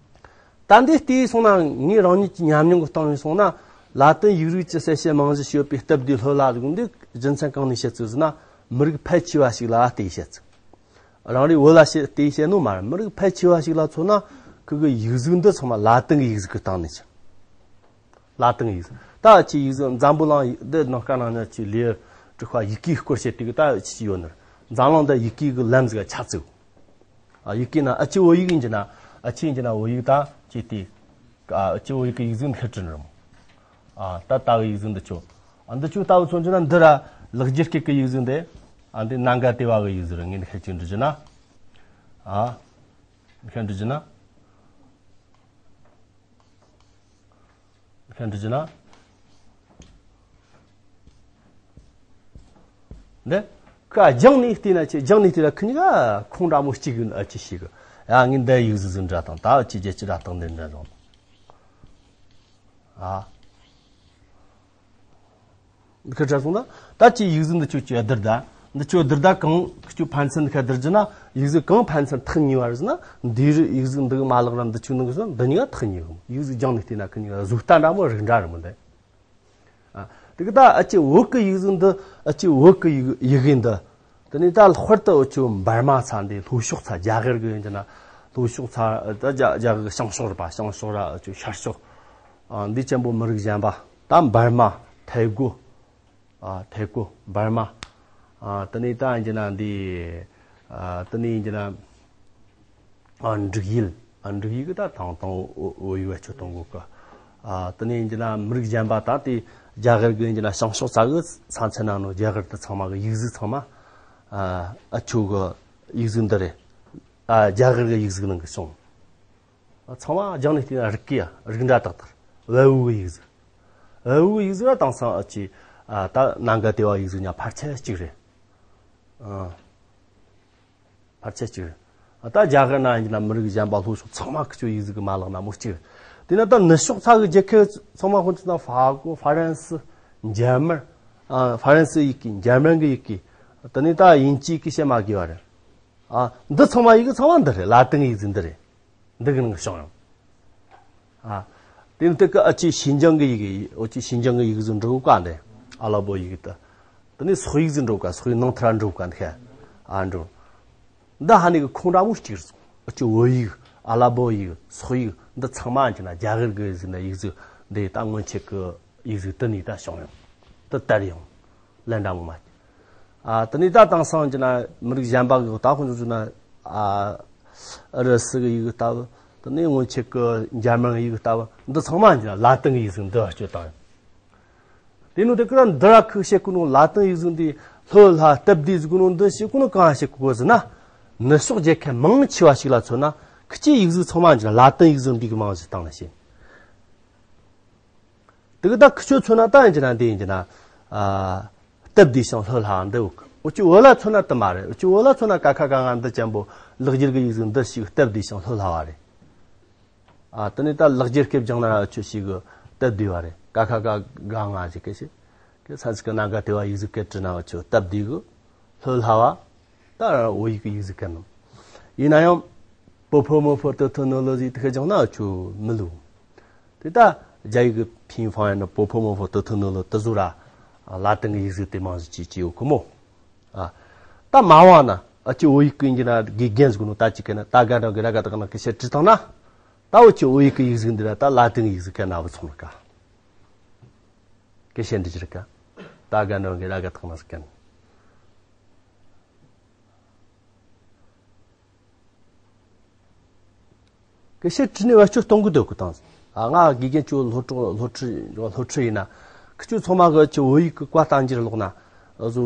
ད་འདི་བལྟས་སོང་ན་ངས་རང་ཉིད་ཀྱི་ཉམས་མྱོང་གི་སྟེང་ནས་སོང་ན། ལ་ཏིང་ཡིག་རིགས་ཀྱི་གསལ་བྱེད་རྨང་གཞི་ཞིག་ཡོད་པས་སྟབས་བདེ་ལྷོད་སླ་ཟེར་གོ་ནོ་འདི་རྒྱུ་མཚན་གང་ནས་བཤད་ཚུལ་ཟེར་ན། མི་རིགས་ཕལ་ཆེ་བ་ཞིག་ལ་བལྟས་བཤད་ཚུལ། རང་རེ་བོད་ལ་བཤད་བལྟས་བཤད་ནོ་མ་རེད། མི་རིགས་ཕལ་ཆེ་བ་ཞིག་ལ་མཚོན་ན་ཁོ་གི་ཡིག་གཟུགས་འདི་ཚང་མ་ལ་ཏིང་གི་ཡིག་གཟུགས་ཀྱི་སྟེང་ནས་ཆགས། ལ་ཏིང་ཡིག་གཟུགས། ད་ཨ་ཅེ་ཡིག་གཟུགས་འཛམ་བུ་གླིང་འདི་ནང་ཀ་ནང་ཉ་ཅིག་ལེའུ་དྲུག་པ་ཡི་གེའི་སྐོར་བཤད་དུས་ཀྱི་ད་ཅི་ཡོད་ནི། འཛམ་གླིང་འདི་ཡི་གེ་གི་ལམ་ཟིག་ག་ཆགས་ཚུལ། ཨ། ཡི་གེ་ན་ཨ་ཅེ་བོད་ཡིག་ཡིན་གྱི་ན། ཨ་ཅེ་ཡིན་གྱི་ན་བོད་ཡིག་ད་ཅེ་དེ། ཨ་ཅེ་བོད་ཡིག་གི་ཡིག་གཟུགས་འདི་ཁེ་དྲི་ནི་རེད་མོ། ཨ། ད་ལྟ་བུའི་ཡིག་གཟུགས་འདི་ཆོ། ཨ། འདི་ཆོ་ལྟ་བུ་མཚོན་གྱི་ན་འདི་ར་ལེགས་སྦྱར་སྐད་ཀྱི་ཡིག་གཟུགས་འདི། ཨ། འདི་ནཱ་ག་དེ་བ་གི་ཡིག་གཟུགས་རེད། ངས་འདི་ཁེ་ཅིག་འབྲི་རྒྱུ་ན། ཨ། འདི་ཁེ་འབྲི་རྒྱུ་ན། འདི་ཁེ་འབྲི་རྒྱུ་ན། འདི་ཁ་སྦྱངས་ནས་བལྟས་ན་ཆེ། སྦྱངས་ནས་བལྟས་ན་ཁི་གཉིས་ཀ་ཁོང་འདྲ་མོ་གཅིག་ཡིན། ཨ་ཅེ་ཞིག་གི། ཡ། ངས་འདི་ཡིག་གཟུགས་ཟིག་འདྲ་དང་། ད་ཨ་ཅེ་རྒྱལ་སྤྱིའི་སྒྲ་རྟགས་འདི་འདྲ་དང་། ཨ། འདི་ཁ་འདྲ་སོང་ན། ད་ཅེ་ཡིག་གཟུགས་འདི་ཆོ་ཅེ་བསྡུར་ད། འདི་ཆོ་བསྡུར་ད་གང་ཁི་ཆོ་ཕན་ཚུན་འདི་ཁ་བསྡུར་རྒྱུ་ན། ཡིག་གཟུགས་གང་ཕན་ཚུན་ཐག་ཉེ་བ་རེད་ཟེར་ན། འདི་རུ་ཡིག་གཟུགས་འདི་གི་མ་ལག་ར་འདི་ཆོ་ནང་གི་སོང་འདི་གཉིས་ཀ་ཐག་ཉེ་གི། ཡིག་གཟུགས་སྦྱངས་ནས་བལྟས་ན་ཁི་གཉིས་ཀ་བཟོ་ལྟ་འདྲ་མོ་རིགས་འདྲ་རེད་མོ་འདི། ཨ། དེ་གི་ད་ཨ་ཅེ་བོད་ཀྱི་ཡིག་གཟུགས་འདི། ཨ་ཅེ་བོད་ཀྱི་ཡི་གེ་འདི། དེ་ནས་ད་ལྷག་པར་དུ་འུ་ཆོ་འབར་མ་ཚ་འདི་ལྷོ་ཕྱོགས་ཚ། རྒྱ་གར་གི་ཡིན་གྱི་ན་ལྷོ་ཕྱོགས་ཚ། ད་རྒྱ་རྒྱ་གར་གི་བྱང་ཕྱོགས་རེད་པ། བྱང་ཕྱོགས་ར་འུ་ཆོ་ཤར་ཕྱོགས། ཨ། འདི་ཅན་པོ་མི་རིགས་གཞན་པ། ད་འབར་མ། ཐའེ་གོ། ཨ། ཐའེ་གོ། འབར་མ། ཨ། དེ་ནས་ད་ཡིན་གྱི་ན་འདི། ཨ། དེ་ནས་ཡིན་གྱི་ན། ཨ། འབྲུག་ཡུལ། ཨ། འབྲུག་ཡུལ་གི་ད་དང་དང་བོད་ཡིག་བེད་སྤྱོད་གཏོང་གོ་གི། ཨ། དེ་ནས་ཡིན་གྱི་ན་མི་རིགས་གཞན་པ་ད་དེ་རྒྱ་གར་གི་ཡིན་གྱི་ན་བྱང་ཕྱོགས་ཚ་གི་ས་མཚམས་ན་ནོ་རྒྱ་གར་དེ་ཚང་མ་གི་ཡིག་གཟུགས་ཚང་མ། ཨ། འུ་ཆོ་གི་ཡིག་གཟུགས་འདི་རེད། ཨ། རྒྱ་གར་གི་ཡིག་གཟུགས་ནང་གི་བྱུང་། ཚང་མ་སྦྱངས་ནས་བལྟས་ན་རིགས་གི་ཡ། རིགས་འདྲ་ཏག་ཏག། བལ་པོ་གི་ཡིག་གཟུགས། བལ་པོ་གི་ཡིག་གཟུགས་ལ་དེང་སང་ཨ་ཅེ། ཨ། ད་ནཱ་ག་དེ་བ་ཡིག་གཟུགས་ཉ་ཕལ་ཆེར་གཅིག་རེད། ཨ། ཕལ་ཆེར་གཅིག་རེད། ཨ། ད་རྒྱ་གར་ན་ཡིན་ན་མི་རིགས་གཞན་པ་ལྷོ་ཕྱོགས་ཚང་མ་ཁི་ཆོ་ཡིག་གཟུགས་གི་མ་ལག་ན་མོ་གཅིག་རེད། དེ་ན་ད་ནུབ་ཕྱོགས་ཚ་གི་རྒྱལ་ཁབ་ཚང་མ་ཁོང་ཚོ་ན་ཧྥ་གོ། ཧྥ་རན་སི། འཇར་མན། ཨ། ཧྥ་རན་སི་ཡི་གེ། འཇར་མན་གི་ཡི་གེ། དེ་ནས་ད་དབྱིན་ཇིའི་ཡི་གེ་བཤད་མ་དགོས་པ་རེད། ཨ། འདི་ཚང་མ་ཡི་གེ་ཚང་མ་འདི་རེད། ལ་ཏིང་ཡིག་གཟུགས་འདི་རེད། འདི་གི་ནང་བྱུང་ཡང་། ཨ། དེ་ནི་དེ་གི་ཨ་ཅེ་ཞིན་ཅང་གི་ཡི་གེ། འུ་ཅེ་ཞིན་ཅང་གི་ཡིག་གཟུགས་འབྲི་གོ་ག་འདི། ཨ་ལ་པོ་ཡིག་དེ། དེ་ནས་སོག་ཡིག་ཟིག་འབྲི་གོ་ག། སོག་ཡིག་ནང་ཐར་འབྲི་གོ་ག་འདི་ཤ། ཨ། འབྲི། འདི་ཧ་ནི་གི་ཁོང་འདྲ་མོ་གཅིག་རེད། འུ་ཅེ་བོད་ཡིག། ཨ་ལ་པོ་ཡིག། སོག་ཡིག་འདི་ཚང་མ་ཡིན་གྱི་ན་རྒྱ་གར་གི་ཟིག་ན་ཡིག་གཟུགས་འདི་ད་སྔོན་ཆད་གི་ཡིག་གཟུགས་དེ་ནས་ད་བྱུང་ཡང་། དེ་དར་ཡང་། ལན་འདྲ་མོ་མ། ཨ། དེ་ནས་ད་དེང་སང་གྱི་ན་མི་རིགས་གཞན་པ་གི་ད་ཁོང་ཚོ་ཚོ་ན། ཨ། ཨུ་རུ་སུ་གི་ཡིག་ལྟ་བུ། དེ་ནས་སྔོན་ཆད་གི་འཇར་མན་གི་ཡིག་ལྟ་བུ་འདི་ཚང་མ་གྱི་ན་ལ་ཏིང་གི་ཡིག་གཟུགས་འདི་བ་སྤྱོད་བཏང་ཡོད། དེ་ནོ་དེ་གི་ན་འདི་ར་ཁུག་བཤད་གོ་ནོ་ལ་ཏིང་ཡིག་གཟུགས་འདི་ལྷོད་ལྷ་སྟབས་བདེ་ཟེར་གོ་ནོ་འདི་བཤད་གོ་ནོ་གང་བཤད་གོ་གོ་ཟེར་ན། ནུབ་ཕྱོགས་རྒྱལ་ཁབ་མང་ཆེ་བ་ཞིག་ལ་མཚོན་ན་ཁི་ཆོའི་ཡིག་གཟུགས་ཚང་མ་གྱི་ན་ལ་ཏིང་ཡིག་གཟུགས་འདི་གི་མང་ཞིག་བཏང་ན་བཤད། དེ་གི་ད་ཁི་ཆོ་མཚོན་ན་ད་ཡིན་གྱི་ན་འདི་ཡིན་གྱི་ན། ཨ། སྟབས་བདེ་ཞིང་ལྷོད་སླ་བ་འདི་འོ་གི། འུ་ཅེ་བོད་ལ་མཚོན་ན་དེ་མ་རེད། འུ་ཅེ་བོད་ལ་མཚོན་ན་ཀ་ཁ་ག་ང་འདི་ཅན་པོ་ལེགས་སྦྱར་གི་ཡིག་གཟུགས་འདི་ཞིག་སྟབས་བདེ་ཞིང་ལྷོད་སླ་བ་རེད། ཨ། དེ་ནས་ད་ལེགས་སྦྱར་སྐད་སྦྱངས་ན་འུ་ཆོ་ཞིག་གི་སྟབས་བདེ་བ་རེད། ཀ་ཁ་ག་ག་ང་ཞིག་གི་ཞིག་གི་ས་ཚིགས་གི་ནཱ་ག་དེ་བ་ཡིག་གཟུགས་སྐད་བྲིས་ན་འུ་ཆོ་སྟབས་བདེ་གི། ལྷོད་སླ་བ། ད་བོད་ཡིག་གི་ཡིག་གཟུགས་སྐད་ནང་། ཡིན་ན་ཡང་། པོ་ཕོ་མོ་ཕོ་ཏོ་ཐོ་ནོ་ལོ་ཟིག་དེ་ཁ་སྦྱངས་ན་འུ་ཆོ་མི་ལུས། དེ་ད་རྒྱ་ཡིག་གི་ཕིང་ཧྥང་ཡིན་ན་པོ་ཕོ་མོ་ཕོ་ཏོ་ཐོ་ནོ་ལོ་དེ་ཟུག་ར། ལ་ཏིང་གི་ཡིག་གཟུགས་དེ་མང་ཟིག་ཅིག་ཅིག་ཡོད་གི་མོ། ཨ། ད་མ་བ་ན་འུ་ཅེ་བོད་ཡིག་གི་ཡིན་གྱི་ན་དགེ་རྒན་ཟེར་གོ་ནོ་ད་ཅིག་གི་ན་ད་ག་འདྲ་གི་ར་ག་དག་ན་གི་བཤད་བྲིས་བཏང་ན། ད་འུ་ཅེ་བོད་ཡིག་གི་ཡིག་གཟུགས་འདི་ར་ད་ལ་ཏིང་གི་ཡིག་གཟུགས་གན་ན་བུ་ཚོང་ར་ཀ། གི་བཤད་འདི་ཅི་ར་ཀ། ད་ག་འདྲ་གི་ར་ག་དག་ན་ཟིག་གན། གི་ཕྱིར་ཁྲིད་ནས་བེད་སྤྱོད་གཏོང་གི་འདུག་གི་དང་། ཨ་ང་དགེ་རྒན་ཚོ་སློབ་ཕྲུག་སློབ་ཁྲིད་སློབ་ཁྲིད་ཡིན་ན། ཁི་ཚོ་ཚང་མ་གི་ཆུ་བོད་ཡིག་གི་བཀའ་བཏང་རྒྱུར་ལོག་ན། ཨ་ཟོ་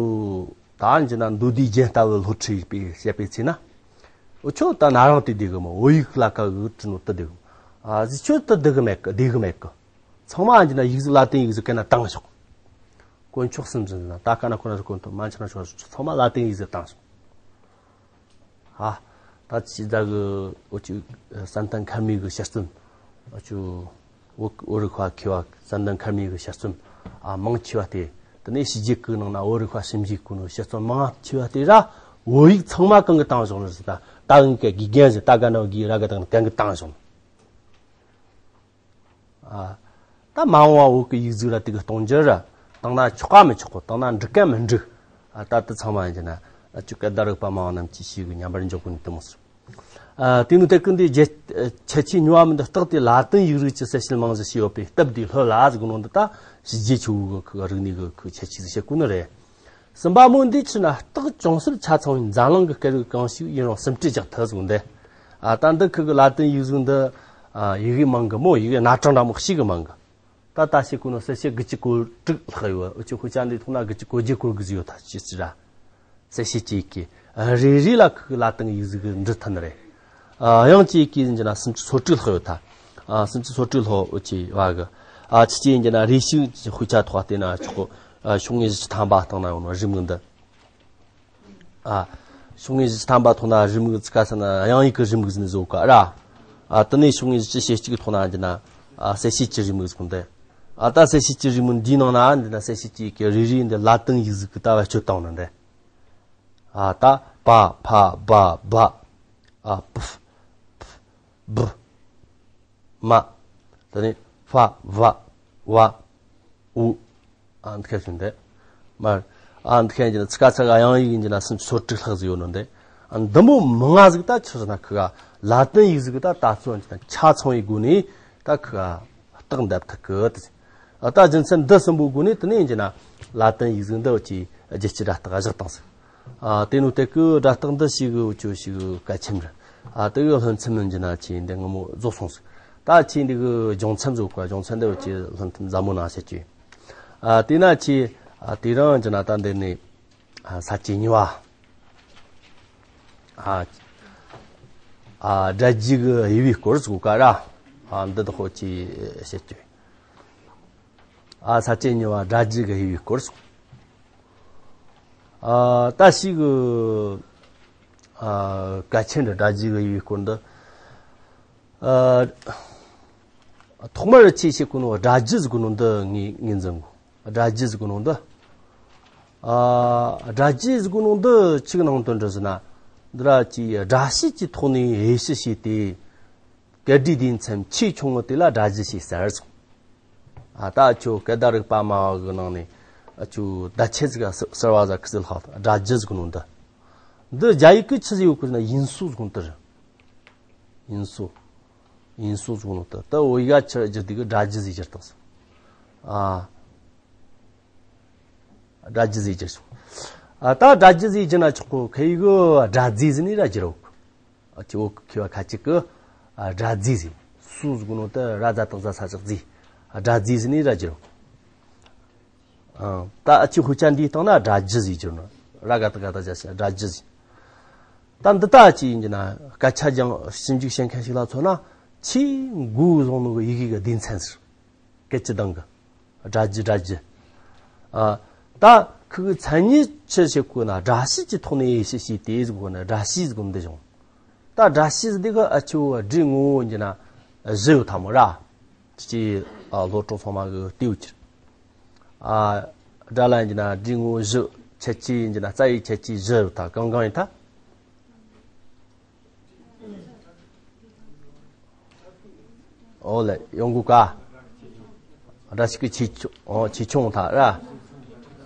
ད་ཡིན་གྱི་ན་མདོ་སྡེ་རྒྱན་ལྟ་བུ་སློབ་ཁྲིད་པའི་བཤད་པའི་ཚེ་ན། འུ་ཆོ་ད་ན་རང་དེ་བདེ་གི་མོ། བོད་ཡིག་ལ་ཀ་གི་ཁྲིད་ནོ་དེ་བདེ་གི་མོ། ཨ་ཟི་ཆོ་དེ་བདེ་གི་མེད་གི་བདེ་གི་མེད་གི། ཚང་མ་ཡིན་གྱི་ན་ཡིག་གཟུགས་ལ་ཏིང་ཡིག་གཟུགས་གན་ན་བཏང་ཤོག། དཀོན་མཆོག་གསུམ་ཚང་ན་ད་ག་ན་ཁོ་ན་དཀོན་མཆོག་མ་ཆ་ན་ཆོག་ཚང་མ་ལ་ཏིང་ཡིག་གཟུགས་བཏང་ཤོག། ཨ། ད་ཅི་ད་གི་འུ་ཅུ་བསམ་གཏན་མཁར་མའི་གི་དཔྱད་རྩོམ། འུ་ཅུ་བོད་བོད་རིག་པ་མཁས་པ་བསམ་གཏན་མཁར་མའི་གི་དཔྱད་རྩོམ། ཨ་མང་ཆེ་བ་དེ། དེ་ནས་ཕྱི་རྒྱལ་གི་ནང་ན་བོད་རིག་པ་ཞིབ་འཇུག་གི་ནང་དཔྱད་རྩོམ་མང་ཆེ་བ་དེ་ར་བོད་ཡིག་ཚང་མ་གང་གི་བཏང་བཞག་ནི་ཟེར། ད་ད་གི་དགེ་རྒན་ཟེར། ད་ག་ན་གི་ར་ག་དང་གང་གི་བཏང་བཞག་ནི། ཨ། ད་མ་འོངས་པ་བོད་ཀྱི་ཡིག་གཟུགས་ལ་དེ་གི་གཏོང་རྒྱུ་ར། བཏང་ན་ཆོག་ག་མི་ཆོག་གོ། བཏང་ན་འགྲིག་ག་མི་འགྲིག། ཨ་ད་དེ་ཚང་མ་ཡིན་གྱི་ན། ཨ་ཅུ་སྐད་བརྡ་རིག་པ་མང་རྣམས་ཀྱིས་ཤེས་གི་མཉམ་པར་འཇོག་གི་ནི་དེ་མོ་སོ། ཨ་དེ་ནི་དེ་ཀུན་དེ་རྒྱལ་ཁྱད་ཆོས་མྱོང་བ་མི་འདི་རྟགས་དེ་ལ་ཏིང་ཡིག་རིགས་ཀྱི་གསལ་བྱེད་མང་ཟིག་ཞེས་ཡོད་པའི་སྟབས་བདེའི་ལྷོད་ལ་ཟིག་ནོ་འདི། ད་ཕྱི་རྒྱལ་ཆུ་བོ་གི་རིག་གནས་གི་ཁྱད་ཆོས་ཟིག་བཤད་གོ་ནི་རེད། གསུམ་པ་མོ་འདི་ཆི་ན་རྟགས་ཅུང་ཟད་ཆ་ཚང་བའི་འཛམ་གླིང་གི་སྐད་རིགས་གང་ཞིག་ཡིན་རུང་ཟིན་བྲིས་རྒྱག་ཐུབ་ཟིག་འདི། ཨ་ད་འདི་ཁུ་གི་ལ་ཏིང་ཡིག་གཟུགས་འདི། ཨ་ཡི་གེ་མང་གི་མོ། ཡི་གེ་སྣ་གྲངས་འདྲ་མོ་ཞིག་གི་མང་གི། ད་ད་ཞིག་གོ་ནོ་གསལ་བྱེད་དགུ་བཅུ་གོ་དྲུག་ལྷག་ཡོད། འུ་ཅོ་ཤོ་ཅན་འདི་ཐོག་ན་དགུ་བཅུ་གོ་བརྒྱད་གོ་དགུ་ཟིག་ཡོད་ད་ཅི་ཟིག་ར། གསལ་བྱེད་ཀྱི་ཡི་གེ་རེ་རེ་ལ་ཁུ་གི་ལ་ཏིང་ཡིག་གཟུགས་གི་འབྲི་ཐུབ་ནི་རེད། ཨ་དབྱངས་ཀྱི་ཡི་གེ་ཡིན་གྱི་ན་སུམ་ཅུ་སོ་དྲུག་ལྷག་ཡོད་ད། ཨ་སུམ་ཅུ་སོ་དྲུག་ལྷག་འུ་ཅི་བ་གི། ཨ་ཆི་ཅི་ཡིན་གྱི་ན་རེ་ཞིག་ཤོ་ཅན་ཐོག་བལྟས་ན་ཆོག་གོ། ཨ་ཤོག་ངོས་བཞི་བཅུ་ཐམ་པ་སྟེང་ན་ཡོད་ནོ་རེའུ་མིག་འདི། ཨ་ཤོག་ངོས་བཞི་བཅུ་ཐམ་པ་ཐོག་ན་རེའུ་མིག་ཙི་ག་ས་ན་དབྱངས་ཡིག་གི་རེའུ་མིག་ཟིན་བཟོ་ག་ར། ཨ་དེ་ནས་ཤོག་ངོས་བཞི་བཅུ་ཞེ་གཅིག་ཐོག་ན་ཡིན་གྱི་ན། ཨ་གསལ་བྱེད་ཀྱི་རེའུ་མིག་ཟིན་འདི། ཨ་ད་གསལ་བྱེད་ཀྱི་རེའུ་མིག་འདིའི་ནང་ན་འདི་ན་གསལ་བྱེད་ཀྱི་ཡི་གེ་རེ་རེ་འདི་ལ་ཏིང་ཡིག་གཟུགས་གི་ལྟ་བ་སྤྱོད་སྟངས་ནི་འདི། ཨ་ད་པ་ཕ་བ་བ། ཨ་པུ་བུ་མ། དེ་ནས་ཕ་བ་བ་འུ། ཨ་འདི་ཁ་ཞིག་འདི། མ། ཨ་འདི་ཁ་ཡིན་གྱི་ན་ཚིག་ཁ་ཚ་ག་དབྱངས་ཡིག་ཡིན་གྱི་ན་སུམ་ཅུ་སོ་དྲུག་ལྷག་ཟིག་ཡོད་ནོ་འདི། ཨ་འདི་མོ་མང་ང་ཟིག་ད་ཆི་ཟེར་ན་ཁུ་ག་ལ་ཏིང་ཡིག་ཟིག་གི་ད་ད་ཚོ་ཡིན་གྱི་ན་ཆ་ཚང་བའི་སྒོ་ནས་ད་ཁུ་ག་རྟགས་འདེབས་ཐུབ་གི་དེ། ཨ་ད་རྒྱུ་མཚན་འདི་གསུམ་པོའི་སྒོ་ནས་དེ་ནས་ཡིན་གྱི་ན་ལ་ཏིང་ཡིག་གཟུགས་འདི་ཀྱི་རྒྱལ་སྤྱིའི་སྒྲ་རྟགས་བཞག་བཏང་ཟིག། ཨ་དེ་ནོ་དེ་ཀི་སྒྲ་རྟགས་འདི་ཞིག་གི་འུ་ཅོ་ཞིག་གི་གལ་ཆེན་རེད། ཨ་དེ་གི་སློབ་ཚན་མིན་གྱི་ན་ཆི་འདི་ངོ་མོ་རྫོགས་སོང་ཟིག། ད་ཆི་འདི་གི་སྦྱོང་ཚན་བཟོ་ག། སྦྱོང་ཚན་འདི་འུ་ཅི་སློབ་ཚན་ཟབ་མོ་ནང་བཤད་རྒྱུ། ཨ་དེ་ན་ཆི། ཨ་དེ་རིང་གྱི་ན་ད་འདི་ནས། ཨ་ས་བཅད་གཉིས་པ། ཨ་ཨ་སྒྲ་རྒྱས་གི་དབྱེ་བའི་སྐོར་བཟོ་ག་ར། ཨ་འདི་དག་ཧོ་ཅི་བཤད་རྒྱུ། ཨ་ས་བཅད་གཉིས་པ་སྒྲ་རྒྱས་གི་དབྱེ་བའི་སྐོར་སོང་། ཨ་ད་ཞིག་གི་ཨ་གལ་ཆེན་འདི་སྒྲ་རྒྱས་གི་དབྱེ་བའི་སྐོར་འདི། ཨ་ཐོག་མར་ཆི་བཤད་གོ་ནོ། སྒྲ་རྒྱས་ཟེར་གོ་ནོ་འདི་ངས་ངོས་འཛིན་གོ། སྒྲ་རྒྱས་ཟེར་གོ་ནོ་འདི། ཨ་སྒྲ་རྒྱས་ཟེར་གོ་ནོ་འདི་ཆི་གི་ནང་དོན་འདྲ་ཟེར་ན། འདི་ར་ཅི་སྒྲ་བྱས་ཀྱི་ཐོག་ནས་དབྱེ་ཞིབ་བྱས་ཏེ། སྐད་སྒྲའི་སྡེ་ཚན་ཆེས་ཆུང་ངུ་དེ་ལ་སྒྲ་རྒྱས་ཞེས་ཟེར་སོང་། ཨ་ད་ཁྱོད་སྐད་བརྡ་རིག་པ་སྨྲ་བ་གི་ནང་ནས་ཨ་ཁྱོད་བརྡ་ཆད་ཟིག་ག་ཟེར་བ་ཟ་ཁི་ཟི་ལྷག་སྒྲ་རྒྱས་ཟེར་གོ་ནོ་འདི། འདི་རྒྱ་ཡིག་གི་ཆི་ཟིག་ཡོད་གི་ཟེར་ན་音素ཟེར་གོ་ནོ་འདི་རེད། 音素། 音素ཟེར་གོ་ནོ་འདི། ད་བོད་ཡིག་ཆི་ར་བསྒྱུར་དུས་གི་སྒྲ་རྒྱས་ཟེར་བསྒྱུར་བཏང་ཟིག། ཨ་སྒྲ་རྒྱས་ཟེར་བསྒྱུར་སོང་། ཨ་ད་སྒྲ་རྒྱས་ཟེར་བསྒྱུར་ན་ཆོག་གོ། ཁ་ཡིག་གི་སྒྲ་རྫས་ཟེར་ནས་ར་བསྒྱུར་རོགས། ཨ་ཁྱོད་ཁྱོད་ཁ་ཅིག་གི་ཨ་སྒྲ་རྫས་ཟེར། 素ཟེར་གོ་ནོ་དེ་ར་ཛ་བཏགས་ཟ་ས་བཞག་རྫས། ཨ་སྒྲ་རྫས་ཟེར་ནས་ར་བསྒྱུར་རོགས། ཨ་ད་ཨ་ཅི་ཧུ་ཅན་འདིའི་སྟེང་ན་སྒྲ་རྒྱས་ཟེར་བསྒྱུར་ནོ། ར་ག་བཏགས་ག་ད་ཇ་ཞ་སྒྲ་རྒྱས་ཟེར། ད་འདི་ད་ཅི་ཡིན་གྱི་ན་སྐད་ཆ་སྦྱང་ཞིབ་འཇུག་བྱེད་མཁན་ཞིག་ལ་མཚོན་ན་ཆེས་མགོ་བཟུང་ནོ་གི་ཡི་གེ་གི་སྡེ་ཚན་ཟེར། སྐད་ཀྱི་གདངས་གི། སྒྲ་རྒྱས། སྒྲ་རྒྱས། ཨ་ད་ཁུ་གི་མཚན་ཉིད་ཆི་བྱེད་གོ་ན་སྒྲ་བྱས་ཀྱི་ཐོག་ནས་དབྱེ་ཞིབ་བྱས་ཏེ་ཟེར་གོ་ན་སྒྲ་བྱས་ཟེར་གོ་འདི་བྱུང་། ད་སྒྲ་བྱས་ཟེར་འདི་གི་ཨ་ཆུ་སྒྲའི་ངོ་བོ་ཡིན་གྱི་ན་བཞི་ཡོད་ཐ་མོ་ར། ཅི་ཨ་སློབ་གྲོགས་ཚང་མ་གི་ལྟེའུ་ཁྱེར། ཨ་སྒྲ་ལ་ཡིན་གྱི་ན་སྒྲའི་ངོ་བོ་བཞི། ཁྱད་ཆོས་ཡིན་གྱི་ན་རྩ་བའི་ཁྱད་ཆོས་བཞི་ཡོད་ད། གང་གང་ཡིན་ད། ཨོ་ལེ་ཡོང་གོ་ག། སྒྲ་ཞིག་གི་ཆེ་ཆུང་། ཨོ་ཆེ་ཆུང་ད་ར།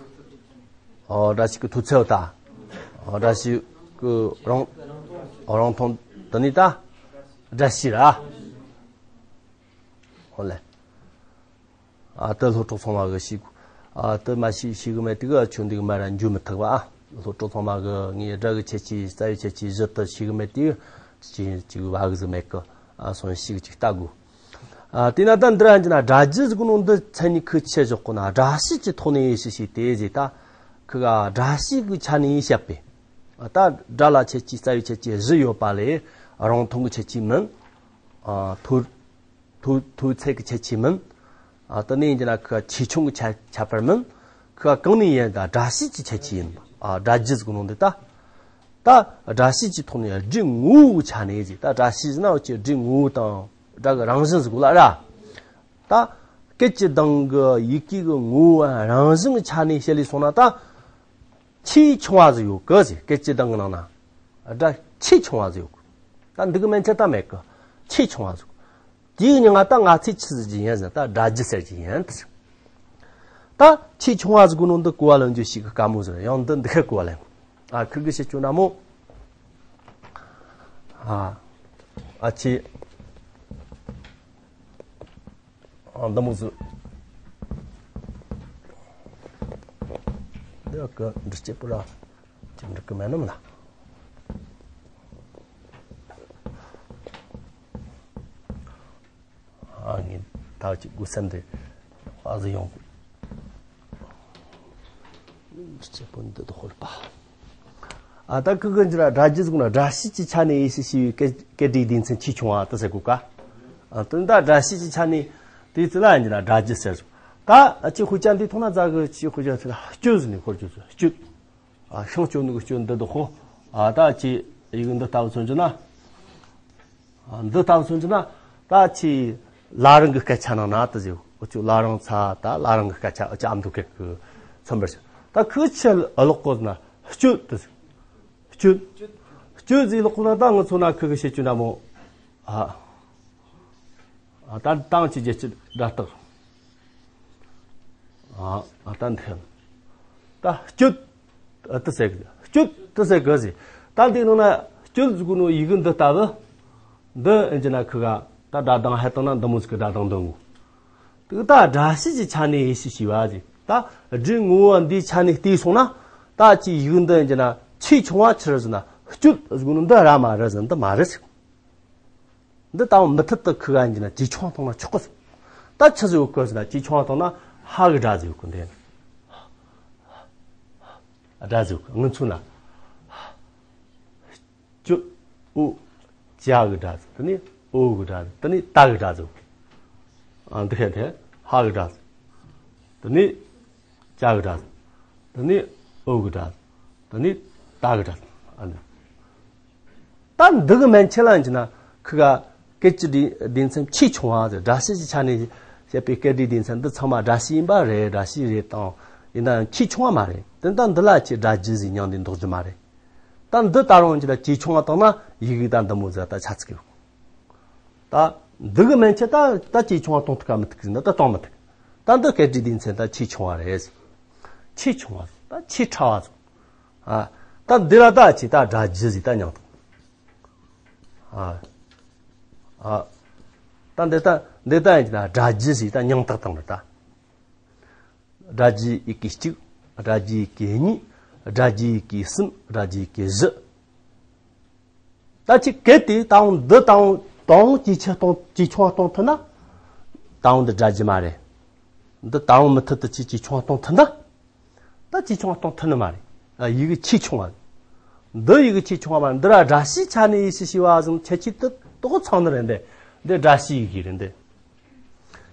ཨོ་སྒྲ་ཞིག་གི་མཐོ་ཚད་ད། ཨོ་སྒྲ་ཞིག་གི་རང་ཨོ་རང་མཐོང་དེ་ནི་ད་སྒྲ་བྱས་ར། ཨོ་ལེ། ཨ་ད་སློབ་གྲོགས་ཚང་མ་གི་ཤེས་དགོས། ཨ་ད་མ་ཤེས་ཤེས་གི་མེད་དུས་ཨ་ཆུ་འདི་གི་མ་ར་འཇུ་མི་ཐུབ་པ། ཨ་སློབ་གྲོགས་ཚང་མ་གི་ངའི་སྒྲ་གི་ཁྱད་ཆོས་རྩ་བའི་ཁྱད་ཆོས་བཞི་དེ་ཤེས་གི་མེད་དུས་ཅི་ཅི་གི་བ་གི་ཟིག་མེད་གི། ཨ་སོང་ཞིག་ཅིག་ལྟ་དགོས། ཨ་དེས་ན་ད་འདིར་ཡང་ན་སྒྲ་རྒྱུད་ཟེར་གོ་ནོ་འདི་མཚན་ཉིད་ཁོ་ཆེ་ཞོག་གོ་ན་སྒྲ་བྱས་ཀྱི་ཐོག་ནས་དབྱེ་ཞིབ་བྱས་ཏེ་ཟེར། ད་ཁོ་ག་སྒྲ་བྱས་ཀྱི་ཆ་ནས་བཤད་པས། ཨ་ད་སྒྲ་ལ་ཁྱད་ཆོས་རྩ་བའི་ཁྱད་ཆོས་བཞི་ཡོད་པ་ལས་རང་མཐོང་གི་ཁྱད་ཆོས་མིན། ཨ་མཐོ་མཐོ་མཐོ་ཚད་ཀྱི་ཁྱད་ཆོས་མིན། ཨ་དེ་ནས་ཡིན་གྱི་ན་ཁོ་ཆེ་ཆུང་གི་ཁྱད་ཁྱད་པར་མིན། ཁོ་གང་ནས་ཡིན་ད་སྒྲ་བྱས་ཀྱི་ཁྱད་ཆོས་ཡིན། ཨ་སྒྲ་རྒྱུད་ཟེར་གོ་ནོ་འདི་ད། ད་སྒྲ་བྱས་ཀྱི་ཐོག་ནས་སྒྲའི་ངོ་བོའི་ཆ་ནས་ཟེར། ད་སྒྲ་བྱས་ཟེར་ན་འོ་ཅི་སྒྲའི་ངོ་བོ་དང་སྒྲ་གི་རང་བཞིན་ཟེར་གོ་ལ་ར། ད་སྐད་ཀྱི་གདངས་ཀྱི་ཡི་གེ་གི་ངོ་བོ་རང་བཞིན་གྱི་ཆ་ནས་བཤད་ལས་སོང་ན་ད། ཆེས་ཆུང་བ་ཟིག་ཡོད་གི་ཟེར། སྐད་ཀྱི་གདངས་ཀྱི་ནང་ན་སྒྲ་ཆེས་ཆུང་བ་ཟིག་ཡོད་གི། ད་འདི་གི་མན་ཆད་ད་མེད་གི། ཆེས་ཆུང་བ་ཟིག་དེའི་མྱིང་ང་ད་ང་ཚོས་ཆི་ཟེར་གྱི་ཡིན་ཟེར་ན་ད་སྒྲ་རྒྱུད་ཟེར་གྱི་ཡིན་ད་ཟེར། ད་ཆེས་ཆུང་བ་ཟིག་གོ་ནོ་འདི་གོ་བ་ལོན་རྒྱུ་ཞིག་གི་དཀའ་མོ་ཟིག་ཡང་འདི་འདི་ཁ་གོ་བ་ལེན། ཨ་ཁུ་གི་བཤད་རྒྱུ་ན་མོ། ཨ་ཨ་ཆེ། ཨ་འདི་མོ་ཟིག་འདི་གི་འབྲི་སྐྱེས་པོ་ར། ཅི་འབྲི་གི་མེད་ནམ་ན། ཨ་ངས་ད་ཅིག་དགོས་སེམས་དེ་ཨ་ཟི་ཡོང་། འབྲི་སྐྱེས་པོ་འདི་དུ་ཧོལ་པ། ཨ་ད་ཁུ་གི་འཇི་ར་སྒྲ་རྒྱུད་ཟེར་ན་སྒྲ་བྱས་ཀྱི་ཆ་ནས་དབྱེ་ཞིབ་བྱས་པའི་སྐད་སྐད་སྒྲའི་སྡེ་ཚན་ཆེས་ཆུང་བ་དུ་ཟེར་གོ་ཀ། ཨ་དོན་དག་སྒྲ་བྱས་ཀྱི་ཆ་ནས་དེ་ཚོ་ལ་འཇི་ར་སྒྲ་རྒྱུད་ཟེར། ད་ཨ་ཅི་ཧུ་ཅན་འདི་ཐོག་ན་རྫ་གི་ཅི་ཧུ་ཅན་ཚོ་ལ་སྤྱོད་ཟེར་ནས་ཧོར་སྤྱོད་ཟེར་སྤྱོད། ཨ་ཤིང་སྤྱོད་ནི་གི་སྤྱོད་འདི་འདུག་ཧོ། ཨ་ད་ཅི་ཡི་གེ་འདི་ལྟ་བུ་མཚོན་རྒྱུ་ན། ཨ་འདི་ལྟ་བུ་མཚོན་རྒྱུ་ན་ད་ཅི་བླ་རང་གི་སྐད་ཆ་ནང་ན་དུ་ཟེར། འུ་ཅུ་བླ་རང་ཚ་ད་བླ་རང་གི་སྐད་ཆ་འུ་ཅུ་ཨ་མདོ་སྐད་གི་མཚོན་པར་བྱ། ད་ཁུ་ཆེ་ཨ་ལོག་གོ་ན་སྤྱོད་དུ་ཟེར། སྤྱོད། སྤྱོད་ཟེར་ལོག་གོ་ན་ད་ང་ཚོ་ན་ཁུ་གི་བཤད་རྒྱུ་འདྲ་མོ། ཨ། ཨ་ད་དང་ཅི་རྒྱལ་སྤྱི་སྒྲ་རྟགས། ཨ་ཨ་ད་འཐེན། ད་སྤྱོད། ཨ་དུ་ཟེར་གི། སྤྱོད་དུ་ཟེར་གི་ཟེར། ད་འདི་ནང་ན་སྤྱོད་ཟེར་གོ་ནོ་ཡི་གེ་འདི་ལྟ་བུ། འདི་ཨེ་ཅི་ན་ཁུ་ག་ད་སྒྲ་གདངས་ཧད་བཏང་ན་འདི་མོ་ཟིག་གི་སྒྲ་གདངས་འདོན་གོ། དུ་ད་སྒྲ་བྱས་ཀྱི་ཆ་ནས་དབྱེ་ཞིབ་བྱས་པ་ཟེར། ད་སྒྲའི་ངོ་བོ་འདིའི་ཆ་ནས་བལྟས་སོང་ན། ད་ཅི་ཡི་གེ་འདི་ཨེ་ཅི་ན་ཆེས་ཆུང་བ་ཆི་རེད་ཟེར་ན་སྤྱོད་ཟེར་གོ་ནོ་འདི་ར་མ་རེད་ཟེར་འདི་མ་རེད་ཟེར། འདི་ལྟ་བུ་མུ་མཐུད་དུ་ཁུ་ག་ཡིན་གྱི་ན་ཇེ་ཆུང་བཏང་ན་ཆོག་གི། ད་ཆི་ཟིག་ཡོད་གི་ཟེར་ན་ཇེ་ཆུང་བཏང་ན་ཧ་གི་སྒྲ་ཟིག་ཡོད་གི་འདི། སྒྲ་ཟིག་ཡོད་གི་ངུ་ཚུལ་ན། ཅུ། ཨུ། ཇ་གི་སྒྲ་ཟིག་དེ་ནས་ཨོ་གི་སྒྲ་ཟིག་དེ་ནས་ད་གི་སྒྲ་ཟིག་ཡོད་གི། ཨ་འདི་ཧེ་དེ་ཧ་གི་སྒྲ་ཟིག་དེ་ནས། ཇ་གི་སྒྲ། དེ་ནས་ཨོ་གི་སྒྲ། དེ་ནས་ད་གི་སྒྲ། ཨ་ནི། ད་འདི་གི་མན་ཆད་ལ་ཡིན་གྱི་ན་ཁུ་ག་སྐད་ཀྱི་སྡེ་སྡེ་ཚན་ཆེས་ཆུང་བ་ཟེར། སྒྲ་བྱས་ཀྱི་ཆ་ནས་བཤད་པའི་སྐད་སྒྲའི་སྡེ་ཚན་འདི་ཚང་མ་སྒྲ་བྱས་ཡིན་པ་རེད། སྒྲ་བྱས་རེད་དང་ཡིན་ན་ཡང་ཆེས་ཆུང་བ་མ་རེད། དེ་ལྟ་འདི་ལ་ཆེས་སྒྲ་རྒྱུད་ཟེར་མྱིང་འདི་འདོགས་རྒྱུ་མ་རེད། ད་འདི་ད་རུང་ཡིན་གྱི་ན་ཇེ་ཆུང་བ་བཏང་ན་ཡི་གེ་ད་འདི་མོ་ཟེར་ད་ཆ་ཚིག་གི། ད་འདི་གི་མན་ཆད་ད་ད་ཇེ་ཆུང་བ་གཏོང་ཐུབ་ཀ་མི་ཐུབ་ཀི་ཟེར་ན་ད་གཏོང་མི་ཐུབ། ད་འདི་སྐད་སྒྲའི་སྡེ་ཚན་ད་ཆེས་ཆུང་བ་རེད། ཆེས་ཆུང་བ་ད་ཆེས་ཕྲ་བ་ཟིག་ཨ། ད་འདི་ལ་ད་ཆེས་ད་སྒྲ་རྒྱུད་ཟིག་ད་མྱིང་ཐོགས། ཨ། ཨ། ད་འདི་ད་འདི་ད་ཡིན་ད་སྒྲ་རྒྱུད་ཟིག་ད་མྱིང་བཏགས་བཏང་རེད་ད། སྒྲ་རྒྱུད་ཡི་གེ་གཅིག་སྒྲ་རྒྱུད་ཡི་གེ་གཉིས། སྒྲ་རྒྱུད་ཡི་གེ་གསུམ། སྒྲ་རྒྱུད་ཡི་གེ་བཞི། ད་ཅི་གལ་ཏེ་ད་འོང་འདི་ད་འོང་ད་འོང་ཇེ་ཆེ་གཏོང་ཇེ་ཆུང་བ་གཏོང་ཐུབ་ན། ད་འོང་འདི་སྒྲ་རྒྱུད་མ་རེད། འདི་ད་འོང་མུ་མཐུད་དུ་ཅི་ཇེ་ཆུང་བ་གཏོང་ཐུབ་ན། ད་ཇེ་ཆུང་བ་གཏོང་ཐུབ་ནི་མ་རེད། ཨ་ཡི་གེ་ཆེས་ཆུང་བ། འདི་ཡི་གེ་ཆེས་ཆུང་བ་མ་རེད། འདི་ར་སྒྲ་བྱས་ཆ་ནས་དབྱེ་ཞིབ་བྱས་པ་ཟིན་ཁྱད་ཆོས་དུ་དོག་ཚང་ནི་རེད་འདི། འདི་སྒྲ་བྱས་ཡི་གེ་རེད་འདི།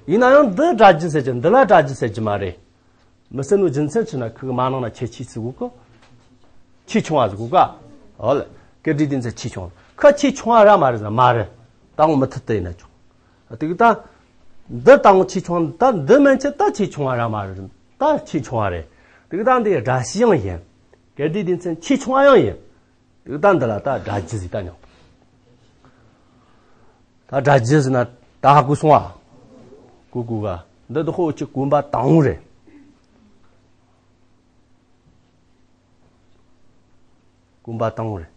ཡིན་ན་ཡང་འདི་སྒྲ་རྒྱུད་ཟེར་གྱི་འདི་ལ་སྒྲ་རྒྱུད་ཟེར་གྱི་མ་རེད། མི་སེར་ནོ་རྒྱུ་མཚན་ཆི་ན་ཁུ་གི་མ་ནང་ན་ཁྱད་ཆོས་ཟིག་གོ་གི། ཆེས་ཆུང་བ་ཟིག་གོ་ག་ཨོ་ལེ། སྐད་སྒྲའི་སྡེ་ཚན་ཆེས་ཆུང་བ། ཁ་ཆེས་ཆུང་བ་ར་མ་རེད་ཟེར་མ་རེད། ད་འོང་མུ་མཐུད་དུ་ཡིན་ན་ཆོག་དེ་གི་ད། འདི་ད་འོང་ཆེས་ཆུང་བ་ད་འདི་མན་ཆད་ད་ཆེས་ཆུང་བ་ར་མ་རེད། ད་ཆེས་ཆུང་བ་རེད། དེ་གི་ད་འདི་སྒྲ་བྱས་ཡང་ཡིན། སྐད་སྒྲའི་སྡེ་ཚན་ཆེས་ཆུང་བ་ཡང་ཡིན། དེ་གི་ད་འདི་ལ་ད་སྒྲ་རྒྱུད་ཟིག་ད་མྱིང་ད་སྒྲ་རྒྱུད་ཟེར་ན་ད་ཧ་གོ་སོང་ཨ། གོ་གོ་ག་འདི་དུ་ཧོ་ཅི་གོམ་པ་དང་པོ་རེད། གོམ་པ་དང་པོ་རེད།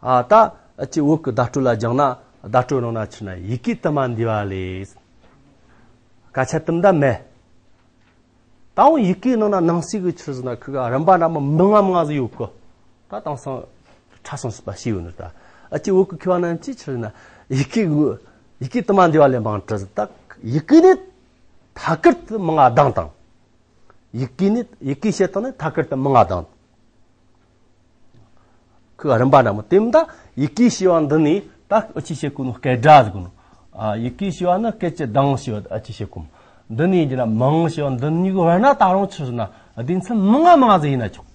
ཨ་ད་ཨ་ཅི་བོད་ཀྱི་བརྡ་སྤྲོད་ལ་སྦྱངས་ན་བརྡ་སྤྲོད་ནང་ན་ཆི་ན་ཡི་གེ་དུ་མ་འདུས་པ་ལས། སྐད་ཆ་དུམ་ད་མེད། ད་འོང་ཡི་གེའི་ནང་ན་ནང་གསེས་ཀྱི་ཆི་ཟེར་ན་ཁུ་ག་རིམ་པ་འདྲ་མོ་མི་ང་མི་ང་ཟིག་ཡོད་གི། ད་དེང་སང་ཕྲ་སོང་ཟིག་པ་ཤེས་ཡོད་ནི་ད། ཨ་ཅི་བོད་ཀྱི་མཁས་པ་རྣམས་ཀྱིས་ཆི་ཟེར་ན་ཡི་གེ་དངོས་ ཡི་གེ་དུ་མ་འདུས་པ་ལས་མང་དྲགས་ཟེར། ད་ཡི་གེ་ནི་ཐད་ཀར་དུ་མང་ང་ལྡང་དང་། ཡི་གེ་ནི་ཡི་གེ་བཤད་སྟངས་ནི་ཐད་ཀར་དུ་མང་ང་ལྡང་། ཁོའི་རིམ་པ་འདྲ་མོ། དེ་མིན་ད་ཡི་གེ་ཞེས་པ་འདི་ནི་ད་ཨ་ཅི་བཤད་གོ་ནོ། སྐད་སྒྲ་ཟེར་གོ་ནོ། ཨ། ཡི་གེ་ཞེས་པ་ནི་སྐད་ཀྱི་གདངས་ཞེས་པ་ཨ་ཅི་བཤད་གོ་མོ། འདི་ནི་ཡིན་གྱི་ན་མང་ཞེས་པ་འདི་གཉིས་ཀྱི་བར་ན་ད་རུང་ཆི་ཟེར་ན་སྡེ་ཚན་མང་ང་མང་ང་ཟིག་ཡིན་ན་ཆོག།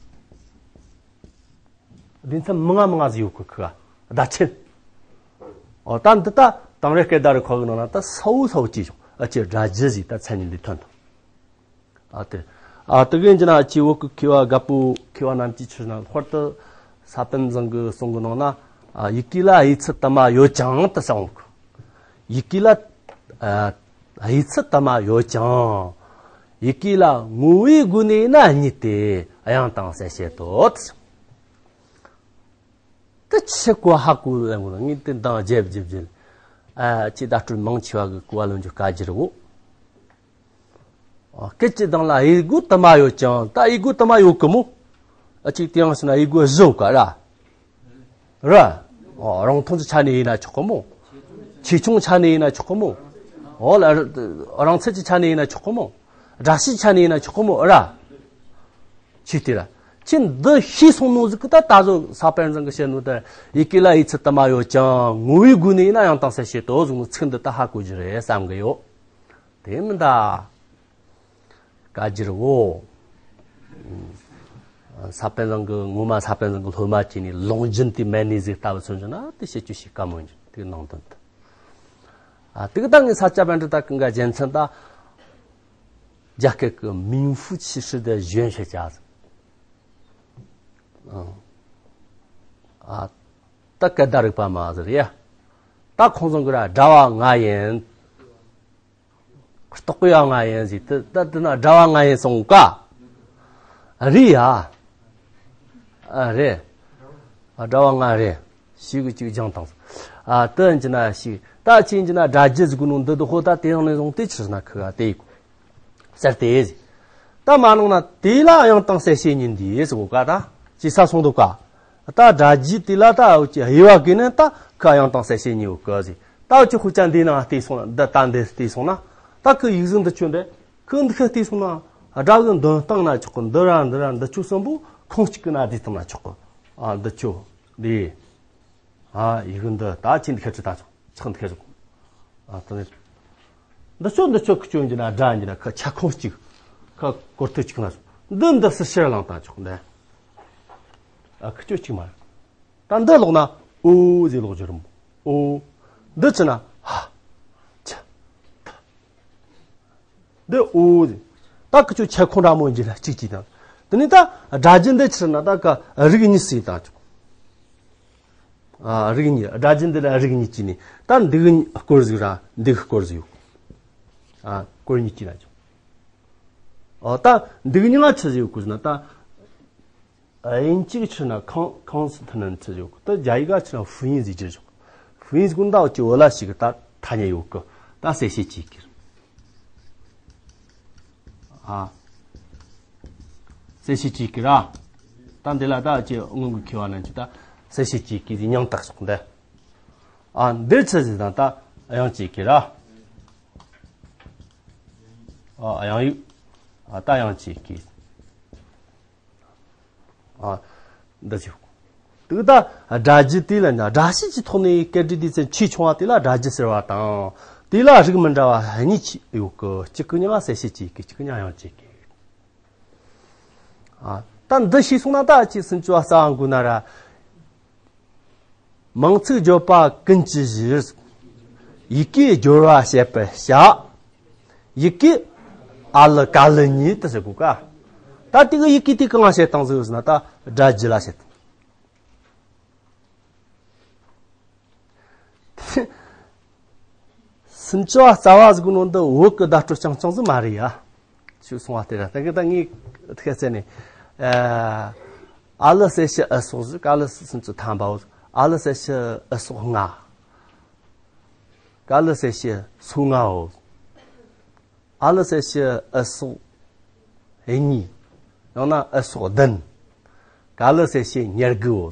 སྡེ་ཚན་མང་ང་མང་ང་ཟིག་ཡོད་གི། ཁོ་བརྡ་ཆད། འོ། ད་འདི་ད་དེང་རབས་སྐད་བརྡ་རིག་པ་གི་ནང་ན་ད་གསལ་བོ་གསལ་བོ་ཅིག་བྱུང་། ཨ་ཅེ་སྒྲ་རྒྱུད་ཟིག་ད་མཚན་ཉིད་འདི་ཐོན་དང་། ཨ་དེ། ཨ་དེ་གིན་གྱི་ན་ཨ་ཅེ་བོད་གི་མཁས་པ་རྒད་པོ་མཁས་པ་རྣམས་ཀྱིས་ཆི་ཟེར་ན། ལྷག་པར་དུ་ས་པཎ་བཟང་གི་གསུང་གི་ནང་ན། ཨ། ཡི་གེ་ལ་དབྱེ་ཚུལ་དུ་མ་ཡོད་ཀྱང་དུ་གསུངས་གི། ཡི་གེ་ལ། ཨ། དབྱེ་ཚུལ་དུ་མ་ཡོད་ཀྱང་། ཡི་གེ་ལ་ངོ་བོའི་སྒོ་ནས་ན་གཉིས་ཏེ། དབྱངས་དང་གསལ་བྱེད་དོ། དེ་ཆི་གོ་ཧ་གོ་ལ་ངོ་ངས་དེ་འདང་རྒྱབ་རྒྱབ་རྒྱབ། ཨ། ཅིག་བརྡ་སྤྲོད་མང་ཆེ་བ་གི་གོ་བ་ལོན་རྒྱུ་དཀའ་རྒྱུ་རེད་བོ། ཨ། སྐད་ཀྱི་གདངས་ལ་དབྱེ་སྒོ་དུ་མ་ཡོད་ཀྱང་། ད་དབྱེ་སྒོ་དུ་མ་ཡོད་གི་མོ། ཨ། ཅིག་དེ་ཡང་ཟེར་ན་དབྱེ་སྒོ་བཞི་ཡོད་ཀ་ར། ར། ཨོ། རིང་ཐུང་གི་ཆ་ནས་ཡིན་ན་ཆོག་གི་མོ། ཆེ་ཆུང་ཆ་ནས་ཡིན་ན་ཆོག་གི་མོ། ཨོ་ལ། རིང་ཚད་ཀྱི་ཆ་ནས་ཡིན་ན་ཆོག་གི་མོ། སྒྲ་གཞི་ཆ་ནས་ཡིན་ན་ཆོག་གི་མོ་ར། ཆི་སྟེ་ར། ཁྱེད་འདི་ཤེས་སོང་ནོ་ཟིག་གི་ད་ད་གཟོད་ས་པཎ་བཟང་གིས་བཤད་ནོ་ད། ཡི་གེ་ལ་དབྱེ་ཚུལ་དུ་མ་ཡོད་ཀྱང་། ངོ་བོའི་སྒོ་ནས་ཡིན་ན་དབྱངས་དང་གསལ་བྱེད་དོ་ཟེར་ནོ་ཚིག་འདི་ད་ཧ་གོ་རྒྱུ་རེད་བསམ་གི་ཡོད། དེ་མིན་ད། དཀའ་རྒྱུ་རེད་བོ། ས་པཎ་བཟང་གི། ངོ་མ་ས་པཎ་བཟང་གི་སློབ་མ་བྱས་ནས་ལུང་རྒྱུན་དེ་མེད་ནི་ཟིག་ལྟ་བུ་མཚོན་རྒྱུ་ན་དེ་བཤད་རྒྱུ་ཞིག་དཀའ་མོ་ཡིན་རྒྱུ་དེ་ནང་དོན་དུ། ཨ། དེ་གི་ད་ངས་ས་སྐྱ་པཎྜི་ཏ་ཀུན་དགའ་རྒྱལ་མཚན་ད་རྒྱ་སྐད་ཀྱི་名副其实的玄学家ཟེར། ཨ། ད་སྐད་བརྡ་རིག་པ་མ་ཟེར་ཡ། ད་ཁོང་ཚང་གི་ར་སྒྲ་བ་ལྔ་ཡིན། རྟོག་པའི་ལྔ་ཡིན་ཟེར། ད་ད་དེ་ན་སྒྲ་བ་ལྔ་ཡིན་གསུངས་ཀ། རེད་ཡ། ཨ་རེད། ཨ། སྒྲ་བ་ལྔ་རེད། ཞིག་གཅིག་སྦྱངས་དང་། ཨ། དེ་ཡིན་གྱི་ན་ཞིག་ད་ཅི་ཡིན་གྱི་ན་སྒྲ་རྒྱུད་ཟེར་གོ་ནོ་འདི་དུ་ཧོ། ད་དེ་ཡང་ནས་བཟུང་སྟེ་ཆི་ཟེར་ན་ཁི་ག་དེ་ཡིག་ཟེར་ཏེ་ཟེར། ད་མ་ནང་ན་དེ་ལ་དབྱངས་དང་གསལ་བྱེད་གཉིས་འདུས་ཟེར་གོ་ཀ། ད་ཅི་ས་སོང་འདུག་ཀ། ད་སྒྲ་རྒྱུད་དེ་ལ་ད་འུ་ཅི་དབྱེ་བ་གི་ནི་ད་ཁ་དབྱངས་དང་གསལ་བྱེད་གཉིས་ཡོད་གི་ཟེར། ད་འུ་ཅི་ཁུ་ཅན་འདི་ན་བལྟས་སོང་ན། འདི་ད་འདི་བལྟས་སོང་ན། ད་ཁི་ཡིག་གཟུགས་འདི་ཆོ་འདི་ཁི་འདི་ཁི་བལྟས་སོང་ན། སྒྲ་གི་འདོན་སྟངས་ན་ཆོག་གི། འདི་ར་འདི་ར་འདི་ཆོ་གསུམ་པོ་ཁོངས་གཅིག་གི་ན་བསྡུས་བཏང་ན་ཆོག་གི། ཨ། འདི་ཆོ་འདི། ཨ། ཡིག་འདི་ད་ཅི་འདི་ཁ་ཅི་ད་ཆོག་ཆག་འདི་ཁ་ཆོག་ཨ། ད་ནི་འདི་ཆོ་འདི་ཆོ་ཁི་ཆོ་འདི་ན་སྒྲ་འདི་ན་ཁ་ཆ་ཁོངས་གཅིག་ཁ་སྐོར་ཐོས་གཅིག་ན་ཆོག་འདི་འདི་སི་ཕྱིར་ལངས་བཏང་ཆོག་འདི། ཨ། ཁི་ཆོ་གཅིག་མ་རེད། ད་འདི་ཀློག་ན་ཨོ་ཟེར་ཀློག་རྒྱུ་རེད་མོ། ཨོ། འདི་ཆི་ན་ཧ། ཆ། ཐ། འདི་ཨོ་ཟེར། ད་ཁི་ཆོ་ཆ་ཁོངས་འདྲ་མོ་འཇི་ལ་གཅིག་གཅིག་དང་། དེ་ནི་ད་སྒྲ་རྒྱུད་འདི་ཆི་ན་ད་ཀ་རིགས་གཉིས་སུ་བཏང་ཆོག་ཨ། རིགས་གཉིས། སྒྲ་རྒྱུད་འདི་ལ་རིགས་གཉིས་ཀྱི་ནི། ད་འདི་གི་སྐོར་ཟིག་ར་འདི་གི་སྐོར་ཟིག་ཡོད། ཨ། སྐོར་གཉིས་ཀྱི་ན་ཆོག་ཨོ། ད་འདི་གི་ཉི་ང་ཆི་ཟིག་ཡོད་གོ་ཟེར་ན་ད། ཨ། དབྱིན་ཇི་གི་ཆི་ན་ཁང་ཁང་སི་ཐི་ནན་ཆི་ཡོད་གོ། ད་རྒྱ་ཡིག་ག་ཆི་ན་ཧྥུ་ཡིན་ཟིག་ཅི་ཡོད། ཧྥུ་ཡིན་ཟིག་གོ་ད་འུ་ཅི་འོ་ལ་ཞིག་གི་ད་ཐ་སྙད་ཡོད་གི། ད་གསལ་བཤད་ཅིག་གི། ཨ། གསལ་བཤད་ཅིག་གི་ར། ད་འདི་ལ་ད་འུ་ཅི་སྔོན་གི་མཁས་པ་རྣམས་ཀྱིས་ད་གསལ་བཤད་ཅིག་གི་ཟིག་མྱིང་བཏགས་སོང་འདི། ཨ། འདིར་ཆི་ཟིག་དང་ད་དབྱངས་ཅིག་གི་ར། ཨ། དབྱངས་ཡིག་ཨ། ད་དབྱངས་ཅིག་གི། ཨ། འདི་ཞིག་དུ་ད་སྒྲ་རྒྱུད་དེ་ལ་ན་སྒྲ་བཤད་ཀྱི་ཐོག་ནས་སྐད་རིགས་སྡེ་ཚན་ཆེས་ཆུང་བ་དེ་ལ་སྒྲ་རྒྱུད་ཟེར་བ་དང་། དེ་ལ་རིགས་མི་འདྲ་བ་གཉིས་ཡོད་གི། གཅིག་གི་མྱིང་ང་གསལ་བྱེད་ཅིག་གི། གཅིག་གི་མྱིང་ང་དབྱངས་ཅིག་གི། ཨ། ད་འདི་ཤེས་སོང་ན་ད་ཅི་སུམ་ཅུ་པ་རྩ་བ་འགོ་ན་ར། མིང་ཚིག་བརྗོད་པ་ཀུན་གྱི་གཞི། ཡི་གེ་སྦྱོར་བ་བྱེད་པར་བྱ། ཡི་གེ་ཨ་ལི་ཀ་ལི་གཉིས་དུ་ཟེར་གོ་ཀ། ད་དེ་གི་ཡི་གེ་དེ་གང་བྱེད་སྟངས་ཟིག་ཟེར་ན་ད་སྒྲ་རྒྱུད་ལ་བྱེད་སྟངས། སུམ་ཅུ་པ་རྩ་བ་ཟིག་གི་ནང་དུ་བོད་ཀྱི་བརྡ་སྤྲོད་རྐྱང་རྐྱང་ཟིག་མ་རེད་ཡ། ཞུས་སོང་བ་དེ་ར། ད་གི་ད་ངས་ཐུག་ཟེར་ནས། ཨ། ཨ་ལི་གསལ་བྱེད་ཨི་སོགས་ཟིག་ཨ་ལི་སུམ་ཅུ་ཐམ་པའོ། ཨ་ལི་གསལ་བྱེད་ཨི་སོགས་ལྔ། ཀ་ལི་གསལ་བྱེད་སོ་ལྔའོ། ཨ་ལི་གསལ་བྱེད་ཨི་སོགས་གཉིས། ཡང་ན་ཨི་སོགས་བདུན། ཀ་ལི་གསལ་བྱེད་ཉེར་དགུའོ།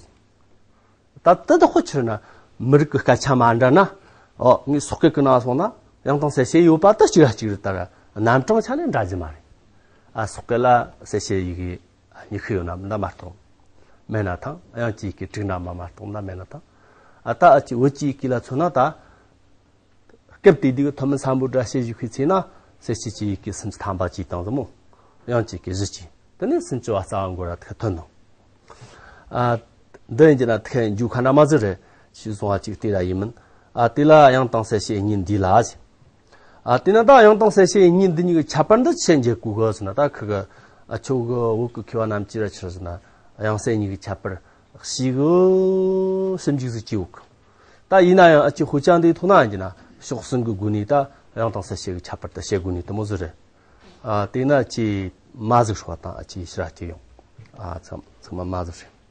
ད་དེ་དག་ཁོ་ཆི་ན་མི་རིགས་ཀྱི་སྐད་ཆ་མ་འདྲ་ན། ཨོ་ངས་སོག་སྐད་ཀྱི་ནང་སོང་ན་ཡང་དང་གསལ་བྱེད་ཡོད་པ་དེ་གཅིག་ར་གཅིག་རེད། ད་རྣམ་གྲངས་ཆ་ནས་འདྲ་རྒྱུ་མ་རེད། ཨ་སོག་སྐད་ལ་གསལ་བྱེད་ཡི་གེ་ཉི་ཤུ་ཡོད་ན་འདྲ་མ་གཏོགས་མེད་ན་ཐང་། དབྱངས་ཀྱི་ཡི་གེ་དྲུག་ན་མ་མ་གཏོགས་ན་མེད་ན་ཐང་། ཨ་ད་ཨ་ཅི་བོད་ཀྱི་ཡི་གེ་ལ་མཚོན་ན་ད། སྐབས་དེ་དུས་ཐོན་མི་སམ་བྷོ་ཊ་དཔྱད་ཞིབ་ཁུལ་ཚེ་ན་གསལ་བྱེད་ཀྱི་ཡི་གེ་སུམ་ཅུ་ཐམ་པ་གཅིག་དང་ཟིན་མོ། དབྱངས་ཀྱི་ཡི་གེ་བཞི་གཅིག་དེ་ནས་སུམ་ཅུ་བ་རྩ་བ་འགོར་ར་ཐོན་ནོ། ཨ། འདི་ཡིན་གྱི་ན་ཐེ་འཇུ་ཁ་ན་མ་ཟི་རེད། ཞུ་སོང་བ་ཅིག་དེ་ར་ཡིན་མིན། ཨ་དེ་ལ་དབྱངས་དང་གསལ་བྱེད་གཉིས་འདི་ལ་ཟེར། ཨ་དེ་ན་ད་དབྱངས་དང་གསལ་བྱེད་གཉིས་འདི་གཉིས་ཀྱི་ཁྱད་པར་འདི་ཆེ་འཇལ་དགོས་གི་ཟེར་ན། ད་ཁི་གི་ཨ་ཆོ་གི་བོད་ཀྱི་མཁས་པ་རྣམས་ཅི་ར་ཆི་ར་ཟེར་ན། དབྱངས་གསལ་གཉིས་ཀྱི་ཁྱད་པར་ཞིག་གི་ཞིབ་འཇུག་ཟིག་བྱེད་འོག་ད་ཡིན་ན་ཡང་ཨ་ཅི་དཔེ་ཆ་འདིའི་ཐོག་ན་ཡིན་གྱི་ན་ཕྱོགས་གསུམ་གྱི་སྒོ་ནས་ད་དབྱངས་དང་གསལ་བྱེད་ཀྱི་ཁྱད་པར་དེ་བཤད་དགོས་ནི་དེ་མོ་ཟིག་རེད། ཨ་དེ་ན་ཅི་མ་ཟིག་ཧྲོ་དང་ཨ་ཅི་ཞི་ར་ཅི་ཡོང་། ཨ་ཚང་ཚང་མ་མ་ཟིག་རེད།